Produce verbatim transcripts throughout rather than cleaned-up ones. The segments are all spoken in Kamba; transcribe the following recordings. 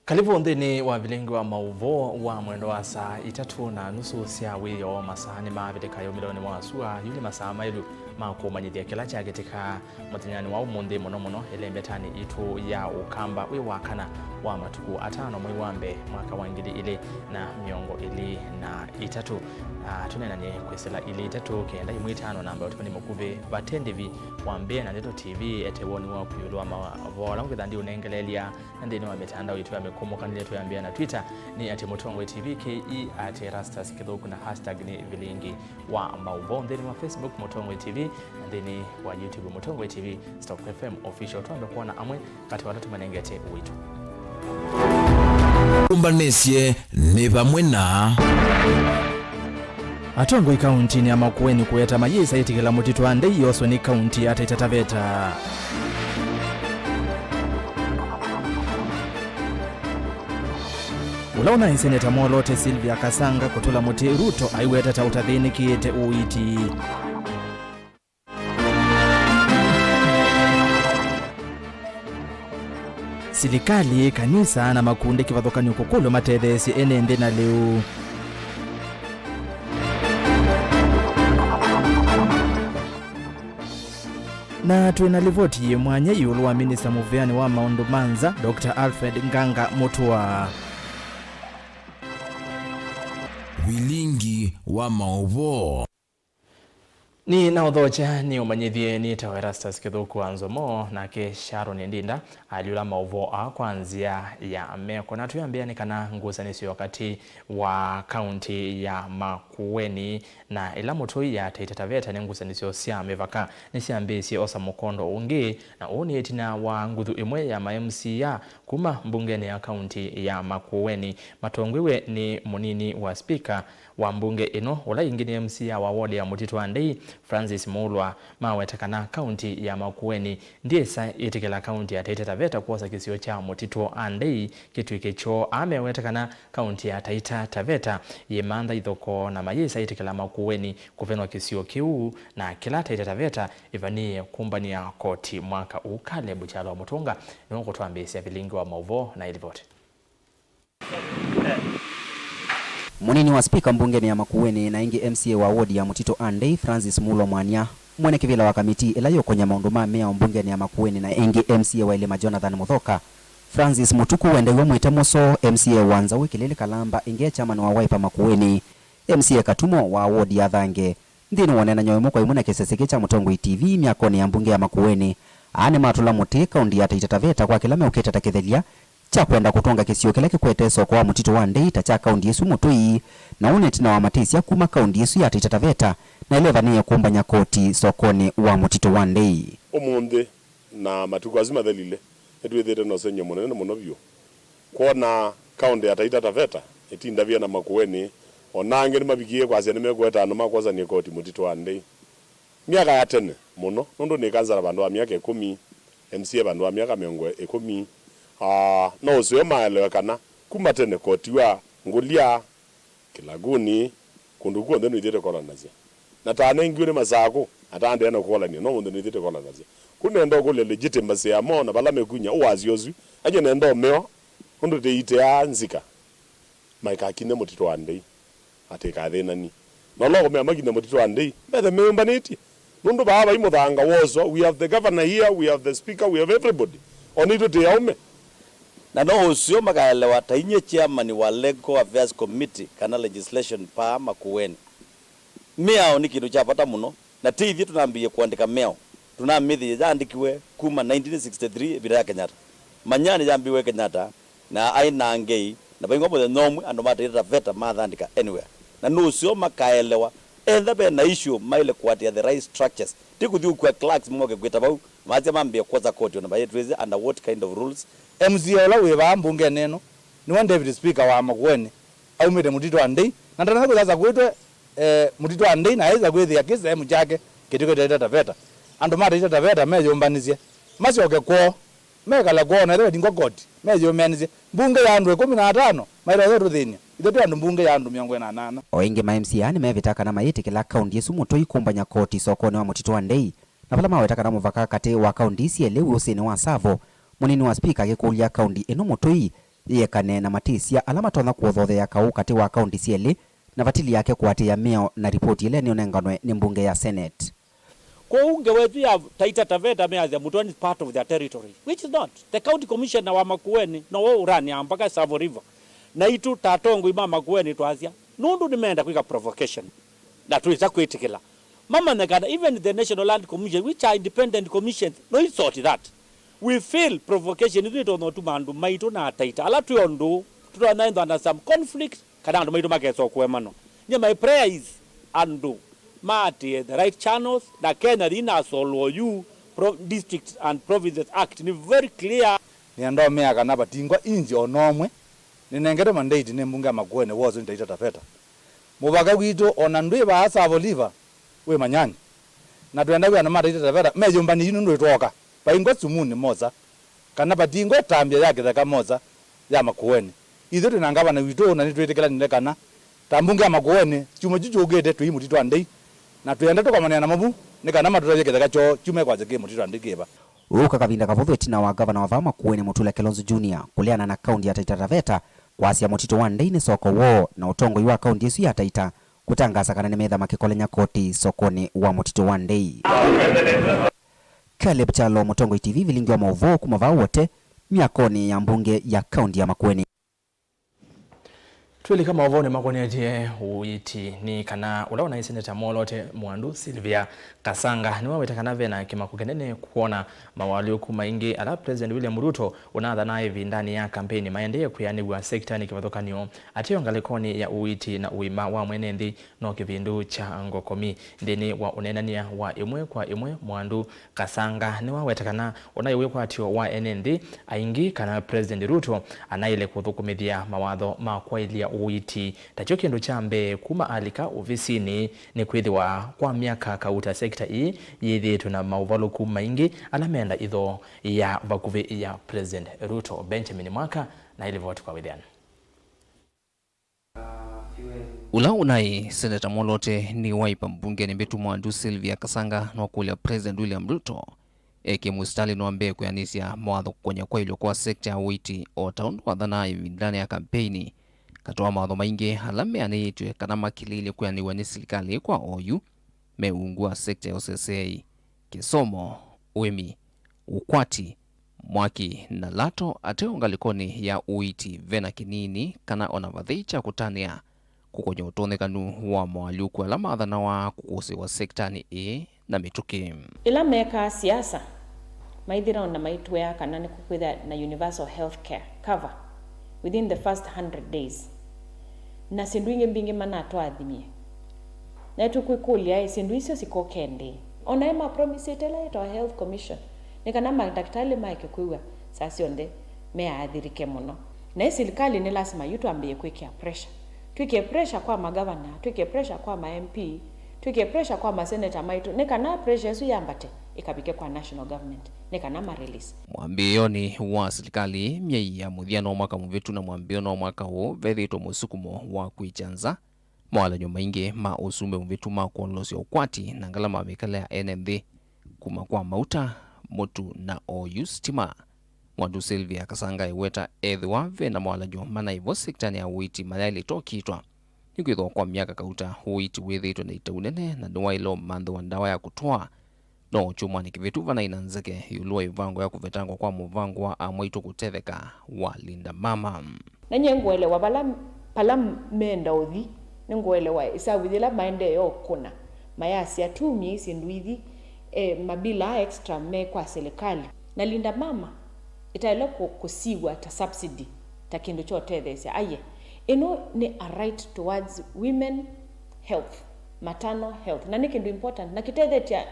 Kalĩvu nthĩnĩ wa vilingi wa maũvoo wa mwendo wa saa itatũ na nusu sya wĩoo. Masaa nĩmavĩtĩka yũmĩlonĩ wa sua. Yu nĩ masaa maĩlu ma kũmanyĩthya kĩla kyakĩtĩka mũthenyanĩ wa ũmũnthĩ, mũno mũno ĩlembetanĩ yitũ ya Ũkamba wĩ wa kana wa matukũ atano mwei wa mbee mwaka wa ngili ilĩ na mĩongo ĩlĩ na itatũ. Na tũneenany'e kwĩsĩla ilĩ itatũ kenda ĩmwe itano namba ũtũmani mũkuvĩ vate ndĩvi wa mbee na Ndeto T V ete woni waku ĩũlũ wa maũvoo ala ũngĩtha ndiũnengeleelya na nthĩnĩ wa mĩtandao yitũ ya mĩkũmũkanĩlye twĩambĩa na Twitter nĩ at Mũtongoi T V K E, at Erastus Kĩthũku na hashtag nĩ vilingi wa maũvoo. Nthĩnĩ wa Facebook Mũtongoi T V, na nthĩnĩ wa YouTube Mũtongoi T V Stock F M Official. Twambe kwona amwe katĩ wa ala tũmanengete ũito. Ũmbanĩsye nĩ vamwe na atongoi kauntinĩ ya Makueni kũweta mayĩsa ĩtĩkĩla mũtitũ wa Ndei yoswe nĩ kaunti ya Taita Taveta. Ũla ũnaĩ seneta mwoloote Sylvia Kasanga kũtũla mũtĩ Ruto aiweta ta ũtathĩnĩkĩte ũiiti. Silikalĩ, kanisa na makundi kĩvathũkany'o kũkũlw'a matetheesye ene nthĩ na lĩu. Na twĩ na livoti yĩ mwanya ĩũlũ wa minista mũvĩanĩ wa maũndũ ma nza, Doctor Alfred Nganga Mũtua. Vilingi wa maũvoo. Nĩ na ũthokya nĩ ũmanyĩthye nĩ ta Erastus Kĩthũku wa Nzomo, nake Sharon Ndinda alyũla maũvoo aa kwa nzĩa ya meko. Na twĩambĩa nĩ kana ngusanĩsyo katĩ wa kaunti ya Makueni na ĩla mũtũi ya Taita Taveta nĩ ngusanĩsyo sya mĩvaka nĩsyambĩĩsye osa mũkondo ũngĩ, na ũũ nĩ ĩtina wa nguthu ĩmwe ya ma M C A kuma mbungenĩ ya kaunti ya Makueni matongwĩwe nĩ mũnini wa spika wa mbunge ĩno, ũla ĩngĩ nĩ M C A wa ward ya Mũtitũ wa Ndei, Francis Muulwa, maweta kana kaunti ya Makueni ndyĩsa ĩtĩkĩla kaunti ya Taita Taveta kwosa kĩsio kya Mũtitũ wa Ndei kĩtw'ĩke kyoo. Aa meweta kana kaunti ya Taita Taveta yĩmantha ithokoo na mayĩsa ĩtĩkĩla Makueni kũvenwa kĩsio kĩu, na kĩla Taita Taveta ĩvanĩĩe kũmbany'a koti mwaka ũũ. Caleb Kyalo wa Mũtũnga nĩwe ũkũtwambĩĩsya vilingi wa maũvoo na ĩlivoti. Mũnini wa spika mbungenĩ ya Makueni na ĩngĩ M C A wa ward ya Mũtitũ wa Ndei, Francis Muulwa Mwania, mwene kĩvĩla wa kamiti ĩla yũkony'a maũndũ ma mĩao mbungenĩ ya Makueni na ĩngĩ M C A wa Ĩlĩma Jonathan Mũthoka, Francis Mũtuku wendeew'a mwĩte Mũsoo, M C A wa Nzaũ Kĩlĩlĩ Kalamba, ĩngĩ e chairman wa Wiper Makueni, M C A Katumo wa ward ya Thange. Nthĩnĩ wa ũneenany'o ĩmwe kwa ĩmwe na kĩsese kĩĩ kya Mũtongoi T V myakonĩ ya mbunge ya Makueni, aa nĩmatũla mũtĩ kaunti ya Taita Taveta kwa kĩla meũkĩte ta kĩthelia kya kwenda kũtũnga kĩsio kĩla kĩkwete soko wa Mũtitũ wa Ndei ta kya kaunti ĩsu mũtũi, na ũũ nĩ ĩtina wa matĩsya kuma kaunti ĩsu ya Taita Taveta na ĩla ĩvanĩĩe kũmbany'a koti sokonĩ wa Mũtitũ wa Ndei. Ũmũnthĩ na matukũ asu mathelile, nĩtwĩthĩĩte na ũsengy'o mũnene mũno vyũ kwona kaũntĩ ya Taita Taveta ĩtindavya na Makueni. O na angĩ nĩmavikie kwasya nĩmekũeta andũ ma kwosany'a koti Mũtitũ wa Ndei. Myaka ya tene mũno, nũndũ nĩ kansala vandũ va myaka ĩkũmi, M C A vandũ va myaka mĩongo ĩkũmi, ah, no ũseo maelewe kana kuma tene koti wa Ngũlya, Kĩlagũnĩ, kũndũ kw'onthe nũĩthĩte kũkolanasya. Na tanengiwe nĩ Masakũ, ataendeea na kũkolany'a, no ũmũnthĩ nũĩthĩte kũkolanasya. Kũ nenda ũkũlya legitimacy ya mo na vala mekunya ũwasyo ũsu, any'e nenda ũmeo, nũndũ tĩitĩaa nzika maikakinye Mũtitũ wa Ndei, atĩ ĩkathĩnani. Na ũla ũkũmea makinye Mũtitũ wa Ndei, methe meyũmbanĩtye. Nũndũ vaa vai mũthanga woswa, we have the governor here, we have the speaker, we have everybody. O naitũ twĩ aũme. Na no ũseo makaelewa ta inyie chairman wa Legal Affairs Committee kana legislation paa Makueni. Mĩao nĩ kĩndũ kya vata mũno, na ti ithyĩ tũnambĩĩe kũandĩka mĩao. Tũnamĩthĩie yaandĩkiwe kuma nineteen sixty-three ĩvinda ya Kenyatta. Manyani yambĩĩwe Kenyatta, na aĩ na ngei, na vaingwa mũthenya ũmwe andũ ma Taita Taveta mathandĩka anywhere. Na nũseo makaelewa, entha ve na issue, maĩle kũatĩĩa the right structures, ti kũthi ũkua clerks moke kwĩta vau, masya mambĩe kwosa koti ona vaĩ twĩsĩ under what kind of rules. M C A ũla wĩ vaa mbungenĩ ĩno nĩwe David Speaker wa Makueni, aumĩte Mũtitũ wa Ndei, na ndanesa kwĩthasa kwĩtwe, eh, Mũtitũ wa Ndei, na aĩsa kwĩthĩa kĩ sehemu kyake kĩtĩkĩte Taita Taveta. Andũ ma Taita Taveta meyũmbanĩsye, masyoke kwoo. Mekale kwoo, na ĩthe vetingwa koti, meyũmĩanĩsye. Mbunge ya andũ ĩkũmi na atano maĩle ũtũthĩny'a. Ithe twĩ andũ mbunge ya andũ mĩongo ĩna na ana. O ĩngĩ ma M C A nĩmevĩtaa kana mayĩtĩkĩla kaunti ĩsu mũtũi kũmbany'a koti sokonĩ wa Mũtitũ wa Ndei, na vala maweta kana mũvaka katĩ wa kaunti isi elĩ wĩ ũsĩnĩ wa Tsavo, mũnini wa spika akĩkũlya kaunti ĩno mũtũi yĩekane na matĩsya ala matonya kũthothea kaũ katĩ wa kaunti syelĩ, na vatili yake kũatĩĩa mĩao na ripoti ĩla ĩneũnenganwe nĩ mbunge ya Senate. Kwoou ngewa ĩsu ya Taita Taveta measya Mutuani is part of their territory, which is not. The county commissioner wa Makueni nowe ũranĩa mpaka Tsavo River. Naitũ ta atongoi ma Makueni twasya, nũndũ nĩmeenda kwĩka provocation. Na twĩsa kwĩtĩkĩla. Mamanye kana even the National Land Commission, which are independent commissions, no isort that. We feel provocation isu itonya ũtuma andũ maitũ na Ataita ala twĩ o ndũũ, tũtonya ĩthwa na some conflict, kana andũ maitũ makesa kũemanwa. Nye my prayer is andũ maatĩe the right channels, na Kenya thina solve you, Pro-, District and Provinces Act nĩ very clear. Nĩendomea kana vatingwa inji o nomwe nĩnengetwe mandate nĩ mbunge ya Makueni wosu nĩ Taita Taveta. Mũvaka witũ ona ndwĩ vaa Tsavo River, wĩ Manyani. Na twenda wĩa andũ ma Taita Taveta meyũmbanie yu nũndũ ĩtwoka. Vaingwa sumunĩ mosa, kana vatingwe tambya ya kĩtheka mosa ya Makueni. Ithyĩ twĩ na ngavana witũ na nĩtwĩtĩkĩlanile kana ta mbunge ya Makueni, kyumwa kyu kyũkĩte twĩ mũtitũ wa Ndei, na twĩenda tũkomanĩa namo vu nĩ kana matũtavye kĩtheka kyoo kyume kwasya kĩ mũtitũ wa Ndei kĩva. Ũka kavinda kavũthũ ĩtina wa ngavana wa vaa Makueni Mutula Kilonzo Junior kũleana na kaunti ya Taita Taveta kwasya mũtitũ wa Ndei nĩ soko woo, na ũtongoi wa kaunti ĩsu ya Taita kũtangaasa kana nĩmetha makĩkolany'a koti sokonĩ wa mũtitũ wa Ndei. Caleb Kyalo, Mũtongoi T V, vilingi wa maũvoo kuma vaa Wote, myakonĩ ya mbunge ya kaunti ya Makueni. Twĩlika maũvoonĩ makonetye ũiiti nĩ kana ũla ũnaĩ seneta Molote Mwandu Sylvia Kasanga nĩwaweta kana ve na kĩmako kĩnene kwona mawalyũku maingĩ ala President William Ruto ũnathanaa ĩvindanĩ ya kampeini maendee kwĩanĩw'a sekitanĩ kĩvathũkany'o ateo ngalĩkonĩ ya ũiiti na ũima wa mwene nthĩ no kĩvindu kya ngokomi. Nthĩnĩ wa ũneenany'a wa ĩmwe kwa ĩmwe, Mwandu Kasanga nĩwaweta kana ũnaĩ wĩkwatyo wa ene nthĩ aingĩ kana President Ruto anaĩle kũthũkũmĩthya mawatho ma kwaĩlya ũiiti. Takyo kĩndũ kya mbee kuma alika ovisinĩ nĩ kwĩthĩwa kwa myaka kauta sekita ĩĩ yĩthĩĩtwe na maũvalũku maingĩ ala menda ĩtho ya vakuvĩ ya President Ruto. Benjamin Mwaka na ĩlivoti kwa wĩthĩano. Ũla ũnaĩ seneta Molote nĩ waipa mbungenĩ mbĩtu Mwandu Sylvia Kasanga nĩwakũlya President William Ruto eke mũsitalĩ nĩ wa mbee kwĩanĩsya mawatho kũkonya kwaĩlw'a kwa sekta ya ũiiti o ta ũndũ wathanaa ĩvindanĩ ya kampeini. Katĩ wa mawatho maingĩ ala meanĩĩtw'e kana makĩlĩĩlye kwĩanĩw'a nĩ silikalĩ kwa oyu me ungu wa sekta ya ũseseei, kĩsomo, ũĩmi, ũkwati, mwaki na lato ateo ngalĩkonĩ ya ũiiti vena kĩnini kana ona vathei kya kũtanĩa kũkonya ũtonyekanu wa moalyũku ala mathanawa kũkũsĩĩwa sekitanĩ ĩĩ na mĩtũkĩ. Ĩla mekaa siasa, maithira ona maitwea kana nĩkũkwĩthĩa na universal health care cover within the first hundred days. Na syĩndũ ingĩ mbingĩ manatwathimie. Na tũkwĩkũlya-ĩ, syĩndũ isu sikoke ndĩĩ? O naĩ mapromisĩte ĩla yĩtawa Health Commission nĩ kana madaktalĩ maeke kwĩw'a saa syonthe meathirĩke mũno. Naĩ silikalĩ nĩ lasima yu twambĩĩe kwĩkĩa pressure. Twĩkĩe pressure kwa magavana, twĩkĩe pressure kwa ma M P, twĩkĩe pressure kwa maseneta maitũ nĩ kana pressure ĩsu yambate ĩkavike kwa national government nĩ kana ma release. Mwambĩĩonĩ wa silikalĩ, myei ya mũthya no mwaka mũvĩtu na mwambĩĩo no mwaka ũũ, vethĩĩtwe mũsukumo wa kwĩkya nza mawalany'o maingĩ ma ũsumbĩ mũvĩtu ma kwongelesya ũkwati na ngalama mĩkale ya ene nthĩ, kuma kwa mauta, mũtu na oyu sitima. Mwandu Sylvia Kasanga eweta ethĩwa ve na mawalany'o manaĩ vo sekitanĩ ya ũiiti mayaĩlĩte ũkitwa, nĩkwĩthĩwa kwa myaka kauta ũiiti wĩthĩĩtwe na itau nene na nĩwaĩle ũmanthĩwa ndawa ya kũtwaa. No kyumwanĩ kĩvĩtu vanaĩ na nzeke ĩũlũ wa ĩvango ya kũvetangwa kwa mũvango wa amwaitũ kũtetheka wa Linda Mama. Na nyie ngũelewa vala, vala meenda ũthi, nĩngũelewa ĩsavu yĩla maendee ũkũna, mayasya, "Tumie syĩndũ ithi, eh, mabila extra me kwa silikalĩ." Na Linda Mama ĩtaĩle kũ-, kũsiw'a ta subsidy, ta kĩndũ kya ũtetheesya. Aiee, ĩno nĩ a right towards women health, maternal health, na nĩ kĩndũ important na kĩtethetya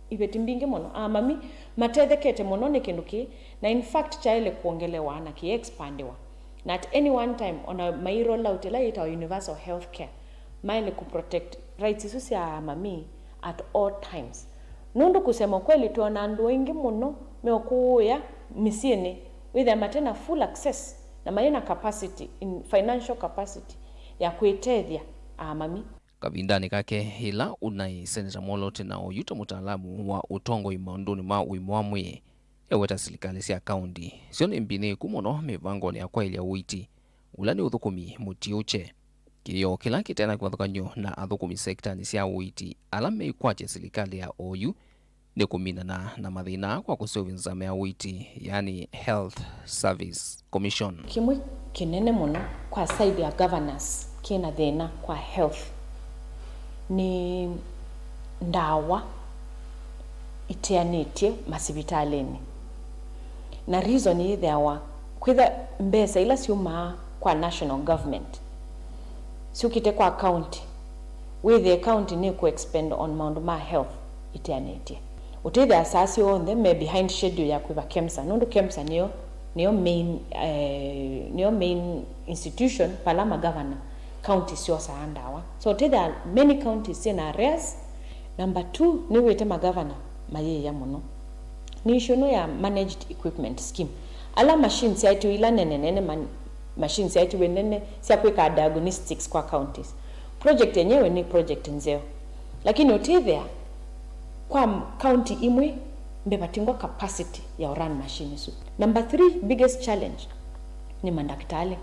iveti mbingĩ mũno. Amami matethekete mũno nĩ kĩndũ kĩĩ, na in fact kyaĩle kwongelewa na kĩexpandiwa. Na at any one time, ona mai roll out ĩla yĩtawa universal health care, maĩle kũprotect rights isu sya amami at all times. Nũndũ kusema kweli, twĩona andũ aingĩ mũno meũkũũĩa mĩsyĩnĩ, wĩthĩa mate na full access na mai na capacity, in financial capacity ya kwĩtethya amami. Kavindanĩ kake ĩla ũnaĩ Seneta Molote na oyu ta mũtaalamu wa ũtongoi maũndũnĩ ma ũima wa mwĩĩ, Eweta silikalĩ sya kaunti syo nĩ mbinĩku mũno mĩvangonĩ ya kwaĩlya ũiiti, ũla nĩ ũthũkũmi mũtiũkye. Kĩoo kĩla kĩte na kĩvathũkany'o na athũkũmi sektanĩ sya ũiiti ala meikwatya silikalĩ ya oyu nĩ kũminana na mathĩna kwa kũseũvya nzama ya ũiiti, yani Health Service Commission. Kĩmwe kĩnene mũno kwa side ya governance kĩna thĩna kwa health nĩ ndawa iteanĩtye masivitalĩnĩ. Na reason yĩthĩawa kwĩtha mbesa ila syumaa kwa national government syũkĩte kwa county, wĩthĩe county nĩ kũ expend on maũndũ ma health iteanĩtye. Ũtĩthĩa saa syonthe me behind schedule ya kwĩva KEMSA, nũndũ KEMSA nĩyo, nĩyo main, eh, nĩyo main institution vala magavana county syosaa ndawa. So ũtĩthĩa many counties syĩna arrears. Number two, nĩwĩte magavana mayĩĩa mũno. Nĩ issue ĩno ya managed equipment scheme. Ala machines syaĩtwe ila nene nene, man-, machines syaĩtwe nene sya kwĩka diagnostics kwa counties. Project yenyewe nĩ project nzeo. Lakini ũtĩthĩa kwa m-, county imwe mbevatingwa capacity ya run machine isu. Number three biggest challenge nĩ mandakĩtalĩ.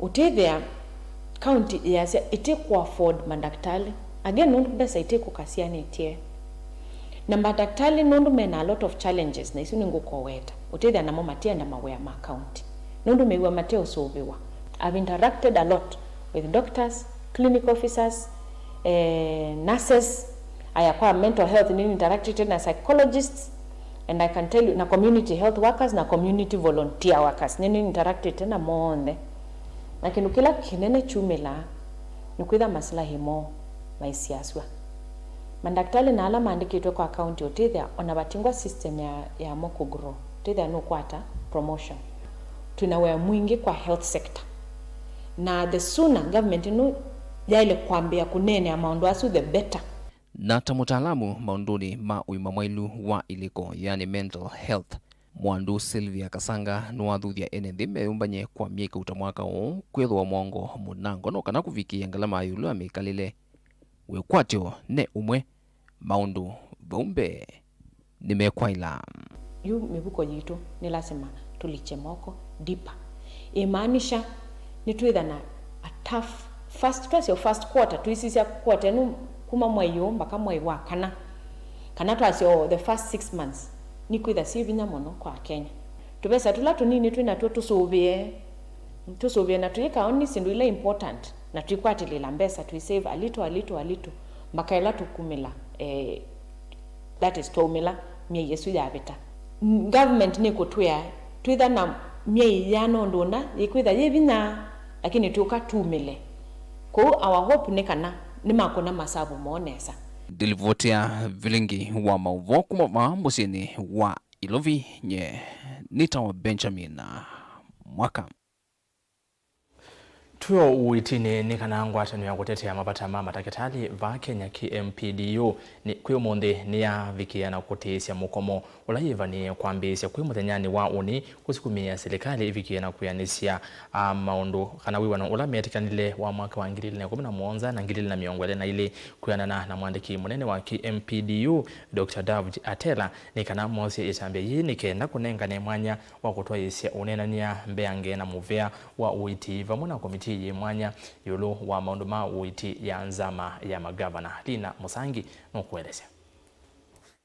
Ũtĩthĩa county yasya ĩtĩ kũ afford mandakĩtalĩ. Again, nũndũ mbesa ĩtĩ kũka syanĩtye. Na mandakĩtalĩ nũndũ mena a lot of challenges, na isu nĩngũkoweta. Ũtĩthĩa namo matienda mawĩa ma county. Nũndũ mew'a mateũsũvĩwa. I've interacted a lot with doctors, clinic officers, eh, nurses. Aya kwa mental health, nĩ interacted na psychologists, and I can tell you, na community health workers, na community volunteer workers, nĩ interacted na monthe. Na kĩndũ kĩla kĩnene kyumĩlaa nĩ kwĩtha masilahi moo maisiasw'a. Mandakĩtalĩ na ala maandĩkĩtwe kwa county ũtĩthĩa ona vatingwa system ya, ya mo kũgrow, ũtĩthĩa nũkwata promotion. Twĩna wĩa mwingĩ kwa health sector. Na the sooner government ĩno yaĩle kwambĩĩa kũneenea maũndũ asu, the better. Na ta mũtaalamu maũndũnĩ ma ũima mwailu wa ilĩko, yani mental health, Mwandu Sylvia Kasanga nĩwathuthya ene nthĩ meyũmbany'e kwa myei kauta mwaka ũũ kwĩthĩwa mwongo mũnango no kana kũvikĩĩa ngalama ya ĩũlũ ya mĩkalĩle. Wĩkwatyo ne ũmwe maũndũ vau mbee nĩmekwaĩla. Yu mĩvuko yitũ nĩ lasima tũlikye moko deeper. Ĩmaanisha nĩtwĩtha na a tough first, twasya first quarter, tũisisya quarter ĩno kuma mwai ũũ mpaka mwai wa kana, kana twasya o the first six months, nĩkwĩtha syĩ vinya mũno kwa Akenya. Tũvesa tũla tũnini twĩ natw'o tũsũvĩe, tũsũvĩe na tũyĩka only syĩndũ ila important, na tũikwatĩlĩĩla mbesa, tũi save a little, a little, a little, mpaka ĩla tũkumĩla, eh, that is, twaumĩla myei ĩsu yavĩta. N-, government nĩkũtwĩa twĩtha na myei yĩana ũndũ ũna yĩkwĩtha yĩ vinya, lakini tũka tumĩle. Kwoou our hope nĩ kana nĩmakũna masavu moo nesa. Ndilivotea vilingi wa maũvoo kuma vaa mũsyĩnĩ wa Ilovi, nye nĩtawa Benjamin Mwaka. Twĩ o ũitinĩ, nĩ kana ngwatanĩo ya kũtetea mavata ma matakĩtalĩ vaa Kenya, K M P D U, nĩ, kwĩ ũmũnthĩ nĩyavikĩĩa na kũtĩĩsya mũkomo ũla yĩvanĩe kwambĩĩsya kwĩ mũthenyanĩ wa ũnĩ kũsukumĩĩa silikalĩ ĩvikĩe na kwĩanĩsya, a, maũndũ kana wĩw'ano ũla metĩkanile wa mwaka wa ngili ilĩ na ĩkũmi na mũonza na ngili ilĩ na mĩongo ĩlĩ na ilĩ. Kwĩanana na mwandĩki mũnene wa K M P D U, Doctor Davji Atela, nĩ kana mosye ĩtambya yĩĩ nĩ kenda kũnengane mwanya wa kũtwaĩĩsya ũneenany'a mbeange na mũvea wa ũiiti vamwe na komitii yĩ mwanya ĩũlũ wa maũndũ ma ũiiti ya nzama ya magavana. Lina Mũsangi nũkũelesya.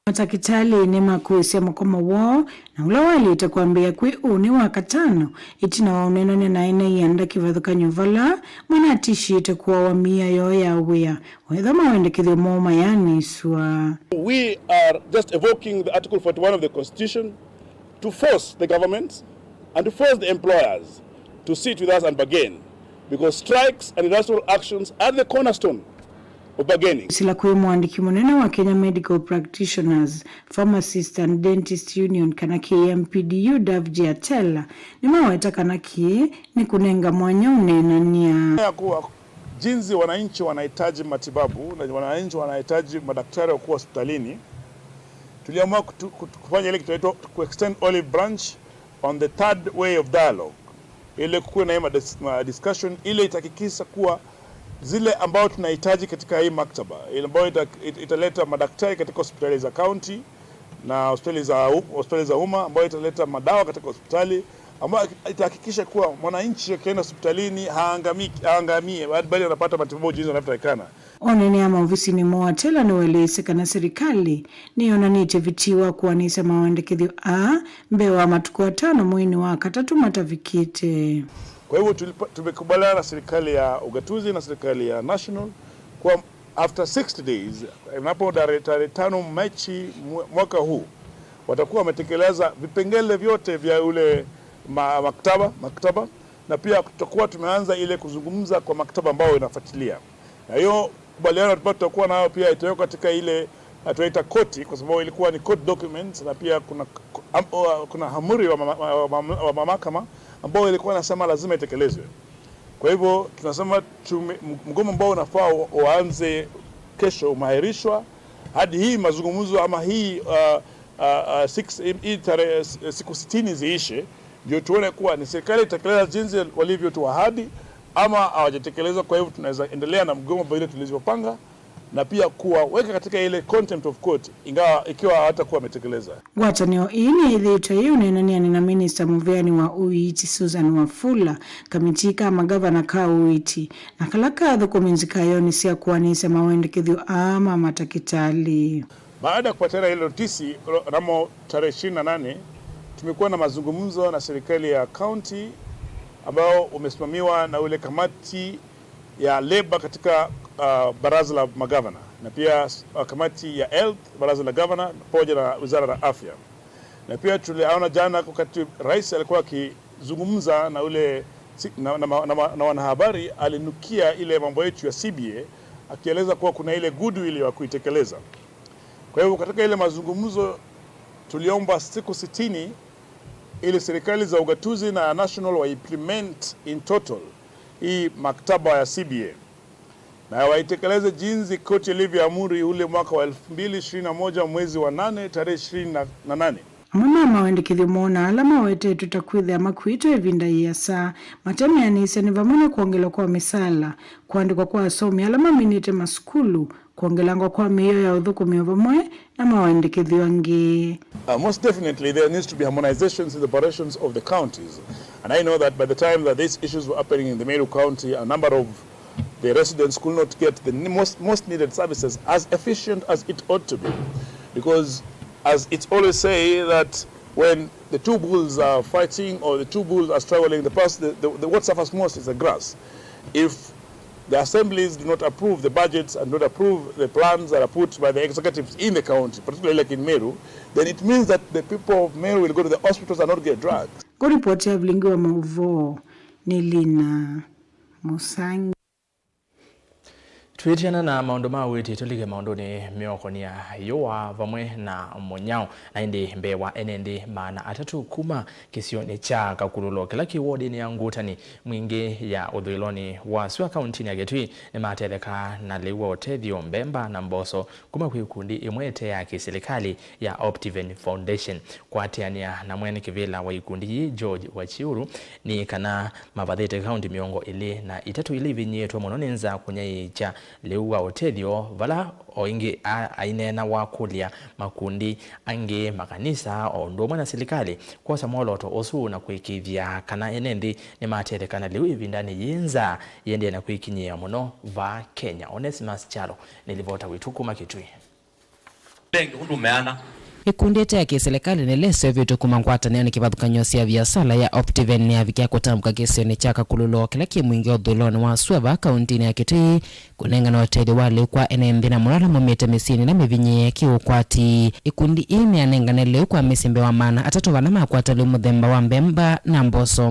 Matakĩtalĩ nĩmakwĩsya mũkomo woo, na ũla waĩlĩte kwambĩĩa kwĩ ũnĩ wa katano, ĩtina wa ũneenany'a na ene ianda kĩvathũkany'o vala mwanatishĩte kũawa mĩao yoo ya wĩa, wethwa mawendekethyo moo mayaanĩsw'a. We are just evoking the Article forty-one of the Constitution to force the government and to force the employers to sit with us and bargain, because strikes and industrial actions are the cornerstone of bargaining. Sila kwĩ mwandĩki mũnene wa Kenya Medical Practitioners, Pharmacists and Dentists Union, kana K M P D U, Davji Atela, nĩmaweta kana kĩĩ nĩ kũnenga mwanya ũneenany'a. Ya kuwa jinsi wananchi wanahitaji matibabu na wananchi wanahitaji madaktari wakuwa hospitalini, tuliamua kutu-, kutu-, kufanya ile kitu inaitwa ku extend olive branch on the third way of dialogue, ili kukuwe na hii madis-, ma discussion ile itahakikisha kuwa zile ambao tunahitaji katika hii maktaba, ile ambayo ita-, it-, italeta madaktari katika hospitali za county, na hospitali za u-, hospitali za umma, ambayo italeta madawa katika hospitali, ambayo itahakikisha kuwa mwananchi akienda hospitalini haangami-, haangamie, bali, bali anapata matibabu jinsi anavyotakikana. Oneenea maovisinĩ moo, Atela nĩwaelesye kana silikalĩ nĩyonanĩtye vitii wa kũanĩsya mawendekethyo aa mbee wa matukũ atano mweinĩ wa katatũ matavikĩte. Kwa hivyo tulipa-, tumekubaliana na serikali ya ugatuzi na serikali ya national kwa after sixty days, inapo tarehe, tarehe tano Machi mwa-, mwaka huu, watakuwa wametekeleza vipengele vyote vya ule ma-, maktaba, maktaba, na pia tutakuwa tumeanza ile kuzungumza kwa maktaba ambayo inafuatilia. Na hiyo kubaliano ambayo tutakuwa nayo pia itawekwa katika ile, eh, tunaita koti, kwa sababu ilikuwa ni court documents, na pia kuna, am-, o, kuna amri wa mama-, wa, wa, wa mahakama ambao ilikuwa inasema lazima itekelezwe. Kwa hivyo tunasema tume-, m-, mgomo ambao unafaa u-, uanze kesho umeahirishwa hadi hii mazungumzo ama hii, uh, uh, uh, six, hii tarehe, s-, siku sitini ziishe, ndio tuone kuwa ni serikali itekeleza jinsi walivyotuahidi ama hawajatekeleza. Kwa hivyo tunaweza endelea na mgomo vile tulivyopanga na pia kuwaweka katika ile contempt of court, ingawa, ikiwa hawatakuwa wametekeleza. Ngwatanĩo ĩĩ nĩyĩthĩĩtwe yĩũneenanĩanĩ na minista mũveani wa ũiiti Susan Wafula, kamitii ka magavana ka ũiiti, na kala kathũkũmi nzikaĩonĩ sya kũanĩsya mawendekethyo aa ma matakĩtalĩ. Baada ya kupatiana ile notisi, ro-, mnamo tarehe ishirini na nane, tumekuwa na mazungumzo na serikali ya county ambao umesimamiwa na ule kamati ya labor katika, uh, baraza la magavana, na pia, uh, kamati ya health, baraza la gavana, pamoja na wizara la afya. Na pia tuliona jana wakati rais alikuwa akizungumza na ule si-, na, na, na, na, na wanahabari, alinukia ile mambo yetu ya C B A, akieleza kuwa kuna ile goodwill ya kuitekeleza. Kwa hivyo katika ile mazungumzo tuliomba siku sitini ili serikali za ugatuzi na national wa implement in total hii maktaba ya C B A, na waitekeleze jinsi koti ilivyoamuru ule mwaka wa elfu mbili ishirini na moja mwezi wa nane tarehe ishirini na nane. Amwe ma mawendekethyo moo na ala mawetetwe ta kwĩthĩa makuĩtwe ĩvinda yĩasa matemeanĩsya nĩ vamwe na kwongelwa kwa mĩsaala, kũandĩkwa kwa asomi ala maminĩte masukulu, kwongelangwa kwa mĩio ya ũthũkũmi o vamwe na mawendekethyo angĩ. Uh, most definitely, there needs to be harmonizations in the operations of the counties. And I know that by the time that these issues were happening in the Meru County, a number of the residents could not get the ne-, most, most needed services as efficient as it ought to be. Because, as it's always say, that when the two bulls are fighting or the two bulls are struggling, the, pers-, the, the, the, what suffers most is the grass. If the assemblies do not approve the budgets and do not approve the plans that are put by the executives in the county, particularly like in Meru, then it means that the people of Meru will go to the hospitals and not get drugs. Kũripoti ya vilingi wa maũvoo nĩ Lina Mũsangi. Twĩtiana na maũndũ ma ũiiti, tũlike maũndũnĩ meũkonĩa yũa vamwe na mũnyao. Na ĩndĩ mbee wa ene nthĩ maana atatũ kuma kĩsionĩ kya Kakululo kĩla kĩ wodinĩ ya Ngutani Mwingĩ ya ũthũĩlonĩ wa sua kauntinĩ ya Kitui nĩmatethekaa na lĩu wa ũtethyo, mbemba na mboso kuma kwĩ ikundi imwe ite ya kĩsilikalĩ ya Optiven Foundation. Kũatĩanĩa na mwene kĩvĩla wa ikundi yii, George Wachiuru, nĩ kana mavathĩte kaunti mĩongo ĩlĩ na itatũ ila ivinyĩĩtwe mũno nĩ nzaa kũnyaĩĩkya lĩu wa ũtethyo, vala o ĩngĩ a-, aineena wakũlya makundi angĩ, makanisa, o ũndũ ũmwe na silikalĩ kwosa mwolooto ũsu na kũĩkĩĩthya kana ene nthĩ nĩmatetheka na lĩu ĩvindanĩ yĩĩ nzaa yĩendee na kwĩkinyĩĩa mũno vaa Kenya. Onesimus Kyalo nĩ livota witũ kuma Kitui. Lengi ũndũ meana. Ĩkundi ĩte ya kĩsilikalĩ nĩla ĩseũvĩtw'e kuma ngwatanĩonĩ kĩvathũkany'o sya viasala ya Optiven nĩyavikĩa kũtambũka kĩsionĩ kya Kakululo kĩla kĩ Mwingĩ ũthũĩlonĩ wa sua vaa kauntinĩ ya Kitui kũnengana ũtethyo wa lĩu kwa ene nthĩ na mũno ala maumĩte mĩsyĩnĩ ĩla mĩvinyĩĩe kĩ-ũkwati. Ĩkundi ĩĩ nĩyanengane lĩu kwa mĩsyĩ mbee wa maana atatũ vala makwata lĩu mũthemba wa mbemba na mboso.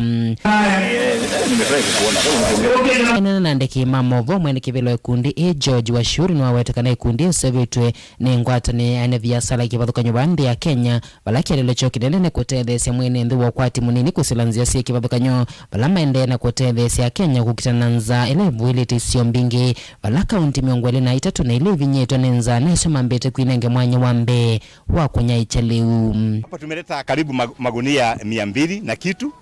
Ĩneena na andĩki ma maũvoo, mwene kĩvĩla wa ĩkundi ĩĩ George Wachiuru nĩwaweta kana ĩkundi ĩĩ ĩseũvĩtw'e nĩ ngwatanĩo ya ene viasala kĩvathũkany'o vaa nthĩ ya Kenya, vala kĩeleelo kyoo kĩnene nĩ kũtetheesya mwene nthĩ wa ũkwati mũnini kũsila nzĩa syĩ kĩvathũkany'o, vala maendee na kũtetheesya Akenya kũkitana na nzaa ĩla ĩvuĩlĩte isio mbingĩ, vala kaunti mĩongo ĩlĩ na itatũ na ilĩ ivinyĩĩtwe nĩ nzaa nasyo mambĩte kwinenge mwanya wa mbee wa kũnyaĩĩkya lĩu. Hapa tumeleta karibu mag-, magunia mia mbili na kitu.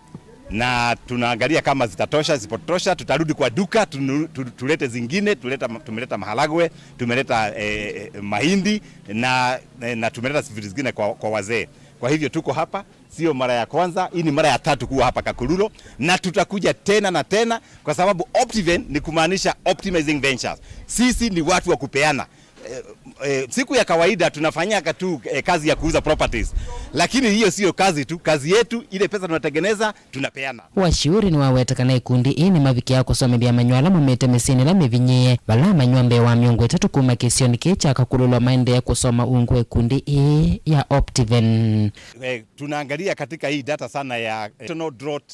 Na tunaangalia kama zitatosha, zisipotosha, tutarudi kwa duka, tunu-, tu-, tulete zingine, tuleta, tumeleta maharagwe, tumeleta, eh, eh, mahindi na, eh, na tumeleta vitu zingine kwa, kwa wazee. Kwa hivyo tuko hapa, sio mara ya kwanza, hii ni mara ya tatu kuwa hapa Kakuluro, na tutakuja tena na tena, kwa sababu Optiven ni kumaanisha optimizing ventures. Sisi ni watu wa kupeana. Eh, eh, siku ya kawaida tunafanyaka tu, eh, kazi ya kuuza properties. Lakini hiyo sio kazi tu, kazi yetu, ile pesa tunatengeneza, tunapeana. Washauri nĩwaweta kana ikundi ii nĩmavikĩaa kũsomethya amanywa ala maumĩte mĩsyĩnĩ ĩla mĩvinyĩĩe, vala amanywa mbee wa mĩongo ĩtatũ kuma kĩsionĩ kĩĩ kya Kakululwa maendee kũsoma ungu wa ikundi ii ya Optiven. Eh, tunaangalia katika hii data sana ya, eh, National Drought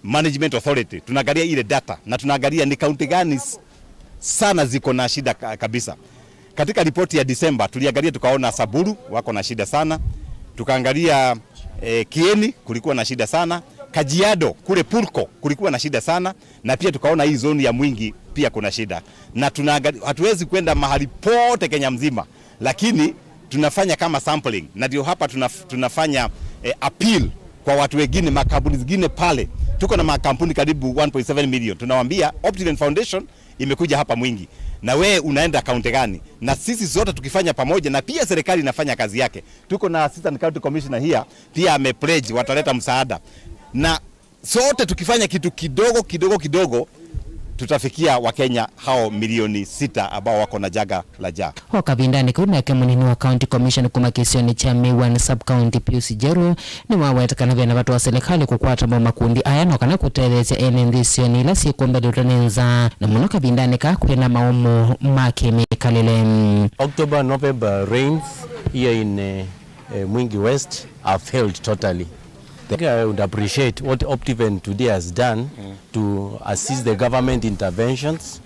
Management Authority, tunaangalia ile data na tunaangalia ni kaunti gani s-, sana ziko na shida ka-, kabisa. Katika ripoti ya Disemba tuliangalia tukaona Samburu wako na shida sana, tukaangalia, eh, Kieni kulikuwa na shida sana, Kajiado kule Purko kulikuwa na shida sana, na pia tukaona hii zone ya Mwingi pia kuna shida. Na tunaangalia, hatuwezi kwenda mahali pote Kenya mzima, lakini tunafanya kama sampling, na ndio hapa tunaf-, tunafanya, eh, appeal kwa watu wengine, makampuni zingine pale. Tuko na makampuni karibu one point seven million. Tunawaambia Optiven Foundation imekuja hapa Mwingi, na we unaenda kaunti gani? Na sisi zote tukifanya pamoja, na pia serikali inafanya kazi yake. Tuko na Assistant County Commissioner here, pia amepledge wataleta msaada. Na sote tukifanya kitu kidogo, kidogo, kidogo, tutafikia Wakenya hao milioni sita ambao wako na janga la njaa. O kavindanĩ kau nake mũnini wa County Commission kuma kĩsionĩ kya Meiwan Sub-County, Pius Njeru, nĩwaweta kana vena vata wa serikali kũkwata mo makundi aya no kana kũtetheesya ene nthĩ isionĩ ila syĩkũmbanĩtwe nĩ nzaa, na mũno kavindanĩ kaa kwĩna maũmũ ma kĩmĩkalĩle. October, November rains here in, eh, eh, Mwingi West have failed totally. I think I would appreciate what Optiven today has done to assist the government interventions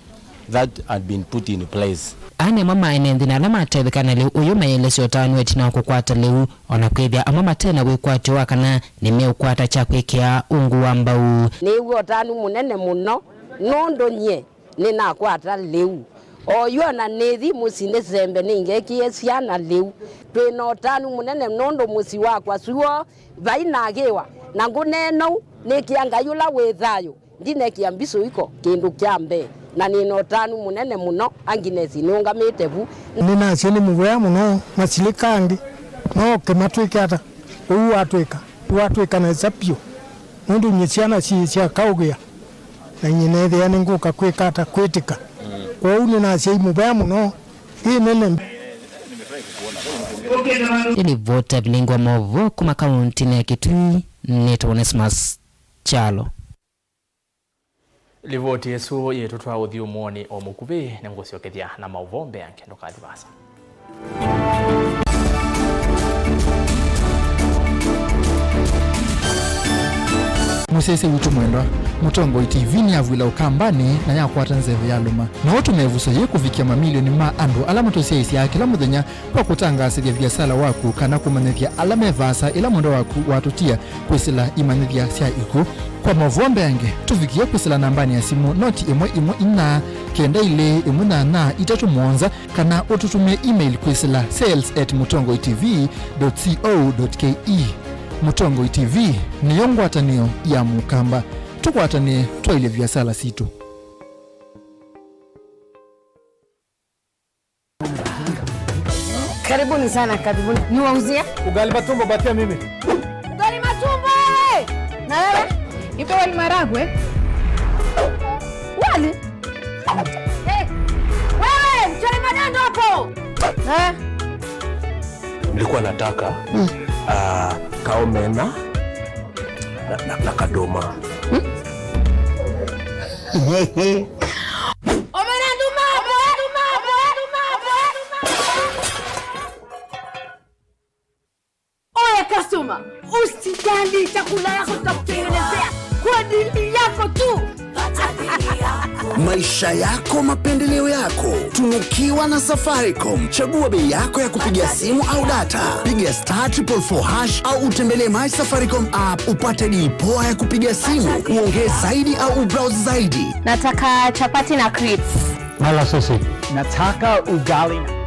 that had been put in place. Aa nĩmo maene nthĩ na ala matetheka na lĩu ũyũ mayĩelesya ũtanu ĩtina wa kũkwata lĩu, o na kwĩthĩa amwe mate na wĩkwatyo wa kana nĩmeũkwata kya kwĩkĩa ungu wa mbau. Nĩw'a ũtanu mũnene mũno nũndũ nyie nĩnakwata lĩu. Oyu o na nĩthi mũsyĩ nĩsembe nĩngekĩe syana lĩu. Twĩ na ũtanu mũnene nũndũ mũsyĩ wakwa suo vai nakĩwa, na ngũneena ũu nĩkĩa Ngai ũla wĩ thayũ, ndinekĩa mbisũ iko kĩndũ kya mbee, na nĩ na ũtanu mũnene mũno. Agnes nĩũngamĩte vu. Nĩnasya nĩ mũvea mũno masilĩka angĩ, no kĩmatwĩke ata? Ũu watwĩka, watwĩka nesa vyũ, nũndũ nyie syana syĩ sya kaũgĩa. Na nyie neethĩa nĩngũka kwĩka ata kwĩtĩka? Kwoou nĩnasya i mũvea mũno ĩ nene. Ĩlivoti ya vilingwa maũvoo kuma kauntinĩ ya Kitui, nĩtawa Onesmus Kyalo. Livoti ĩsu yĩtũtwaa ũthyũmũonĩ o mũkuvĩ, nĩngũsyokethya na maũvoo mbeange, ndũkathi vaasa. Mũsyaĩĩsya witũ mwendwa, Mũtongoi T V nĩyavw'ĩla Ũkambanĩ na yakwata nzeve yalũma. No ũtũme ĩvuso yĩĩ kũvikĩa mamilioni ma andũ ala matũsyaĩĩsyaa kĩla mũthenya kwa kũtangaasĩthya viasala waku kana kũmanyĩthya ala me vaasa ĩla mwendwa waku watũtia kwĩsĩla imanyĩthya sya ikw'ũ. Kwa maũvoo mbeange, tũvikĩe kwĩsĩla nambanĩ ya simũ noti ĩmwe ĩmwe inya kenda ilĩ ĩmwe nyanya itatũ mũonza, kana ũtũtũmĩe email kwĩsĩla sales at mũtongoi T V dot co dot K E. Mũtongoi T V nĩyo ngwatanĩo ya Mũkamba. Tũkwatanĩe twaĩlye viasala sitũ. Karibuni sana, karibuni. Niwauzie? Ugali matumbo, patia mimi. Ugali matumbo, eh! Na wewe? Nipe wali maragwe. Wali? Eh, wewe, mchele madondo hapo. Eh? Nilikuwa nataka, ah, kaomena na, na, na kadoma. Omena nduma, omena nduma, omena nduma, omena nduma. Oya customer, usijali, chakula yako tutakutengenezea kwa dili yako tu. Maisha yako, mapendeleo yako. Tunukiwa na Safaricom. Chagua bei yako ya kupiga simu au data. Piga star triple four hash au utembelee My Safaricom app upate deal poa ya kupiga simu, uongee zaidi au ubrowse zaidi. Nataka chapati na crips. Mala sausage. Nataka ugali na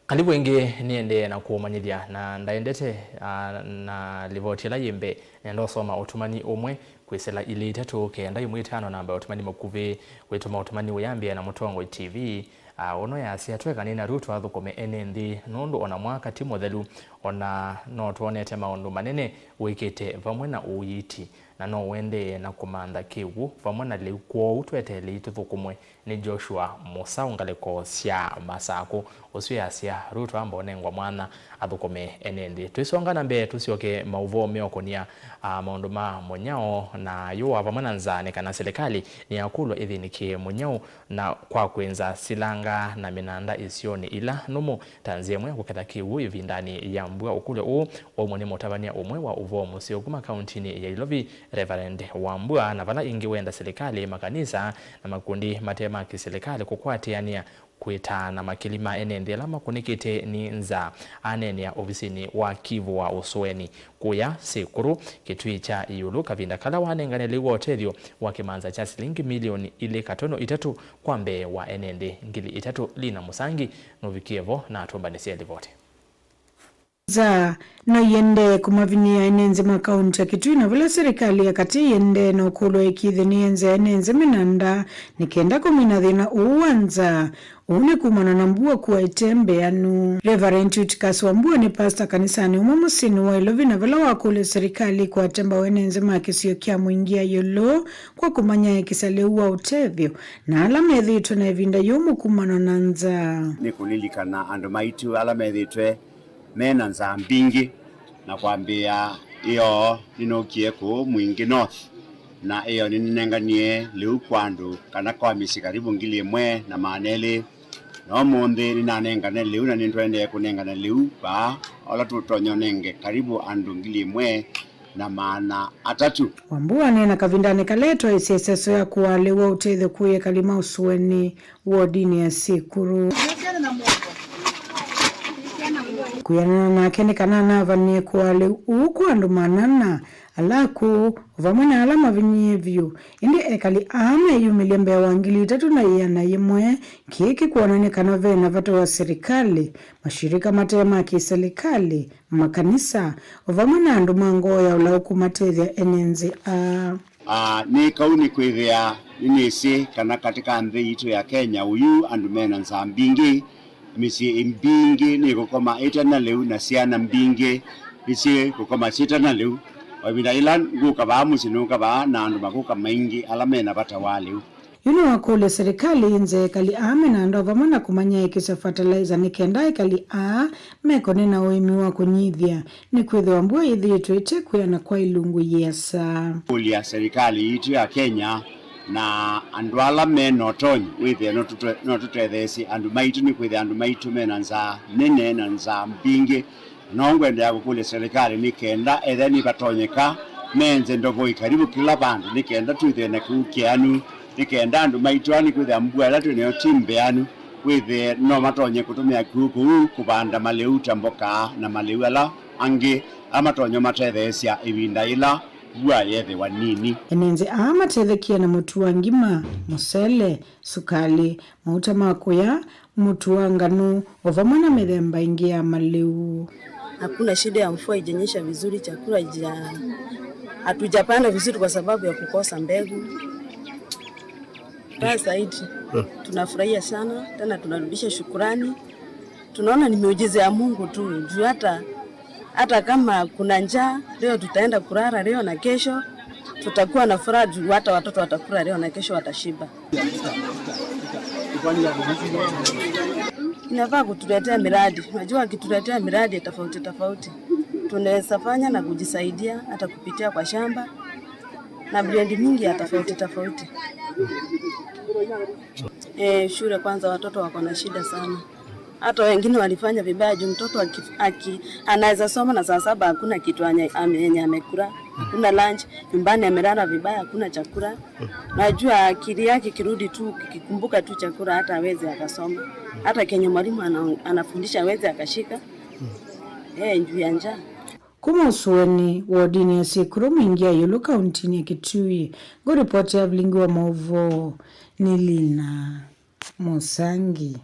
Kalivu ĩngĩ, nĩendee na kũũmanyĩthya na ndaendete, ah, na livoti ĩla yĩ mbee. Nenda ũsoma ũtumani ũmwe kwĩsĩla ilĩ itatũ kenda ĩmwe itano, namba ya ũtumani mũkuvĩ. Wĩtũma ũtumani ũyambĩĩa na Mũtongoi T V, ah, ũno yasya, twekanĩe na Ruto athũkũme ene nthĩ, nũndũ ona mwaka ti mũthelu, ona no twonete maũndũ manene wĩkĩte vamwe na ũiiti, na no ũendee na kũmantha kĩw'ũ vamwe na lĩu, kwoou tweteelei tũthũkũmwe nĩ Joshua Mũsaũ ngalĩko sya Masakũ. Ũsu easya Ruto amba ũnengwa mwanya athũkũme ene nthĩ. Twĩsonga na mbee, tũsyoke maũvoo meũkũnia, a, maũndũ ma mũnyao na yũa vamwe na nzaa, nĩ kana silikalĩ nĩyakũlw'a ĩthĩnĩkĩe mũnyao na kwa kwĩnza silanga na mĩnanda isionĩ ila nũmũ, ta nzĩa ĩmwe ya kũketha kĩw'ũ ĩvindanĩ ya mbua. Ũkũlyo ũũ waumw'a nĩ mũtavany'a ũmwe wa ũvoo mũseo kuma kauntinĩ ya Ilovi, Reverend Wambua, na vala ĩngĩ wenda silikalĩ, makanisa na makundi mate ma kĩsilikalĩ kũkwatĩanĩa kwĩtaa na makili ma ene nthĩ ala makũnĩkĩte nĩ nzaa. Aneenea ovisinĩ wa Kivu wa Ũsũeni kũya Sĩkũrũ, Kĩtuĩ kya Ĩũlũ, kavinda kala wanengane lĩu wa ũtethyo wa kĩmanza kya silingi milioni ilĩ katono itatũ kwa mbee wa ene nthĩ ngili itatũ. Lina Mũsangi nũvikie vo na atũmbanĩsye livoti. Nzaa no iendee kũmavinyĩĩa ene nthĩ ma kaunti ya Kitui, na vala silikalĩ ya katĩ ĩendee na ũkũlwa ĩkithe nĩyenze ene nthĩ mĩnanda nĩ kenda kũmina thĩna ũũ wa nzaa. Ũu nĩ kumana na mbua kũa ĩte mbeanu. Reverend Eutychus Wambua nĩ pastor kanisanĩ ũmwe mũsyĩnĩ wa Ilovi, na vala wakũlya silikalĩ ĩkwate mbau ene nthĩ ma kĩsio kya Mwingi ya Ĩũlũ kwa kũmanyaĩĩkĩsya lĩu wa ũtethyo na ala methĩĩtwe na ĩvinda yũmũ kumana na nzaa. Nĩ kũlilikana andũ maitũ ala methĩĩtwe me na nzaa mbingĩ, na kwambĩĩa ĩoo nĩnookie kũũ Mwingi North, na ĩoo nĩnĩnenganie lĩu kwa andũ kana kwa mĩsyĩ karibu ngili ĩmwe na maana elĩ. Na ũmũnthĩ nĩnanengane lĩu, na nĩtũendee kũnengana lĩu vaa, ola tũtonya ũnenge karibu andũ ngili ĩmwe na maana atatũ. Wambua aneena kavindanĩ kala etwaĩsye ĩseso ya kũaa lĩu wa ũtethyo kũĩ ekali ma Ũsũeni wodinĩ ya Sĩkũrũ. Kwĩanana nake nĩ kana anavanie kũaa lĩu ũũ kwa andũ maana ana ala akũũ, o vamwe na ala mavinyĩĩe vyũ. Ĩndĩ ekali aa meyumĩlye mbee wa ngili itatũ na ĩana yĩmwe, kĩĩ kĩkwonany'a kana ve na vata wa silikalĩ, mashirika mate ma kĩsilikalĩ, makanisa, o vamwe na andũ ma ngoo ya ũlaũku matethya ene nthĩ aa. Aa, nĩ kau nĩ kwĩthĩa nĩnĩsĩ kana katĩ ka nthĩ yitũ ya Kenya ũyu andũ me na nzaa mbingĩ, mĩsyĩ mbingĩ nĩkũkoma ĩte na lĩu, na syana mbingĩ nĩsyĩkũkoma syĩte na lĩu. O ĩvinda yĩla ngũka vaa mũsyĩ, nũka vaa na andũ makũka maingĩ ala me na vata wa lĩu. Yu nĩwakũlya silikalĩ ĩnze ekali aa mĩnanda o vamwe na kũmanyaĩĩkĩsya fertilizer nĩ kenda ekali aa mekone na ũĩmi wa kũnyivya, nĩkwĩthĩwa mbua yĩthĩĩtwe ĩte kwĩana kwa ilungu yĩasa. Kũlya silikalĩ yitũ ya Kenya na andũ ala me na ũtonyi wĩthĩe no tũte-, no tũtetheesye andũ maitũ, nĩkwĩthĩa andũ maitũ me na nzaa nene na nzaa mbingĩ. No ngwendeea kũkũlya silikalĩ nĩ kenda ethĩa nĩvatonyeka, menze ndovoi karibu kĩla vandũ nĩ kenda twĩthĩe na kĩw'ũ kĩanu, nĩ kenda andũ maitũ aa nĩkwĩthĩa mbua ĩla twĩ nayo ti mbeanu, wĩthĩe no matonye kũtũmĩa kĩw'ũ kũu kũvanda malĩu ta mboka na malĩu ala angĩ ala matonya ũmatetheesya ĩvinda yĩla mbua yethĩwa nini. Ene nthĩ aa matethekie na mũtu wa ngima, mũsele, sukalĩ, mauta ma kũya, mũtu wa nganũ, o vamwe na mĩthemba ĩngĩ ya malĩu. Hakuna shida ya mvua ikinyesha vizuri, chakula ja-, hatujapanda vizuri kwa sababu ya kukosa mbegu. Mbaya zaidi, tunafurahia sana, tena tunarudisha shukurani. Tunaona ni miujiza ya Mungu tu, juu hata, hata kama kuna njaa, leo tutaenda kulala, leo na kesho, tutakuwa na furaha juu hata watoto watakula leo na kesho watashiba. Inafaa kutuletea miradi. Unajua, akituletea miradi tofauti tofauti, tunaweza fanya na kujisaidia hata kupitia kwa shamba na miradi mingi ya tofauti tofauti. Eh, shule kwanza, watoto wako na shida sana. Hata wengine walifanya vibaya juu mtoto aki-, aki-, anaweza soma na saa saba hakuna kitu anye-, ame-, yenye amekula, hakuna lunch, nyumbani amelala vibaya, hakuna chakula. Najua akili yake ikirudi tu, kikikumbuka tu chakula, hata hawezi akasoma. Hata kenye mwalimu ana-, anafundisha hawezi akashika. Eh, juu ya njaa. Kuma Ũsũeni, wodinĩ ya Sĩkũrũ, Mwingi ya Ĩũlũ, kauntinĩ ya Kitui, ngũripoti ya vilingi wa maũvoo nĩ Lina Mũsangi.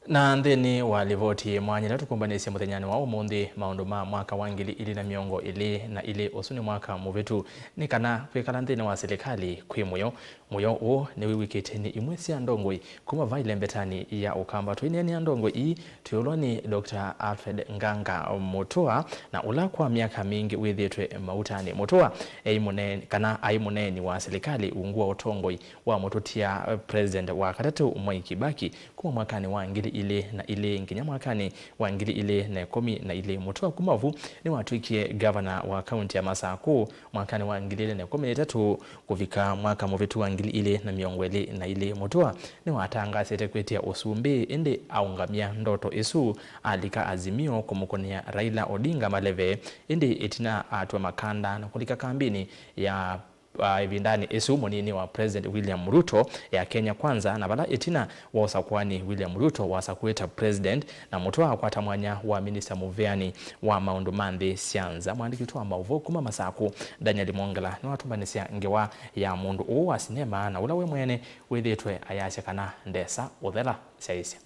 Na nthĩnĩ wa livoti mwanya ĩla tũkũmbanĩsye mũthenyanĩ wa ũmũnthĩ, maũndũ ma mwaka wa ngili ilĩ na mĩongo ĩlĩ na ilĩ, ũsu nĩ mwaka mũvĩtu, nĩ kana kwĩkala nthĩnĩ wa silikalĩ kwĩ mũyo. Mũyo ũũ nĩwĩw'ĩkĩte nĩ imwe sya ndongoi kuma va ĩlembetanĩ ya Ũkamba. Tũineenea ndongoi ii, twĩũlwa nĩ Doctor Alfred Nganga Mũtũa, na ũla kwa myaka mingĩ wĩthĩĩtwe mautanĩ. Mũtũa eĩ mũnee-, kana aĩ mũneeni wa silikalĩ ungu wa ũtongoi wa mũtũtia, eh, President wa katatũ Mwai Kibaki kuma mwakanĩ wa ngili ilĩ na ilĩ nginya mwakanĩ wa ngili ilĩ na ĩkũmi na ilĩ. Mũtũa kuma vu nĩwatw'ĩkie gavana wa kaunti ya Masakũ mwakanĩ wa ngili ilĩ na ĩkũmi na ĩtatũ kũvika mwaka mũvĩtu wa ngili ilĩ na mĩongo ĩlĩ na ilĩ. Mũtũa nĩwatangaasĩte kwĩtĩa ũsumbĩ, ĩndĩ aũngamya ndoto ĩsu, alika Azimio kũmũkũnĩa Raila Odinga maleve, ĩndĩ ĩtina atw'a makanda na kũlika kambĩnĩ ya, ah, ĩvindanĩ ĩsu mũnini wa President William Ruto ya Kenya Kwanza, na vala ĩtina wa ũsakũani, William Ruto wasakũĩte president, na Mũtũa akwata mwanya wa minista mũvĩanĩ wa maũndũ ma nthĩ sya nza. Mwandĩki witũ wa maũvoo kuma Masakũ, Daniel Mwongela, nĩwatũmbanĩsya ngewa ya mũndũ ũũ wa sinema na ũla we mwene wĩthĩĩtwe ayasya kana ndesa ũthela syaĩsya.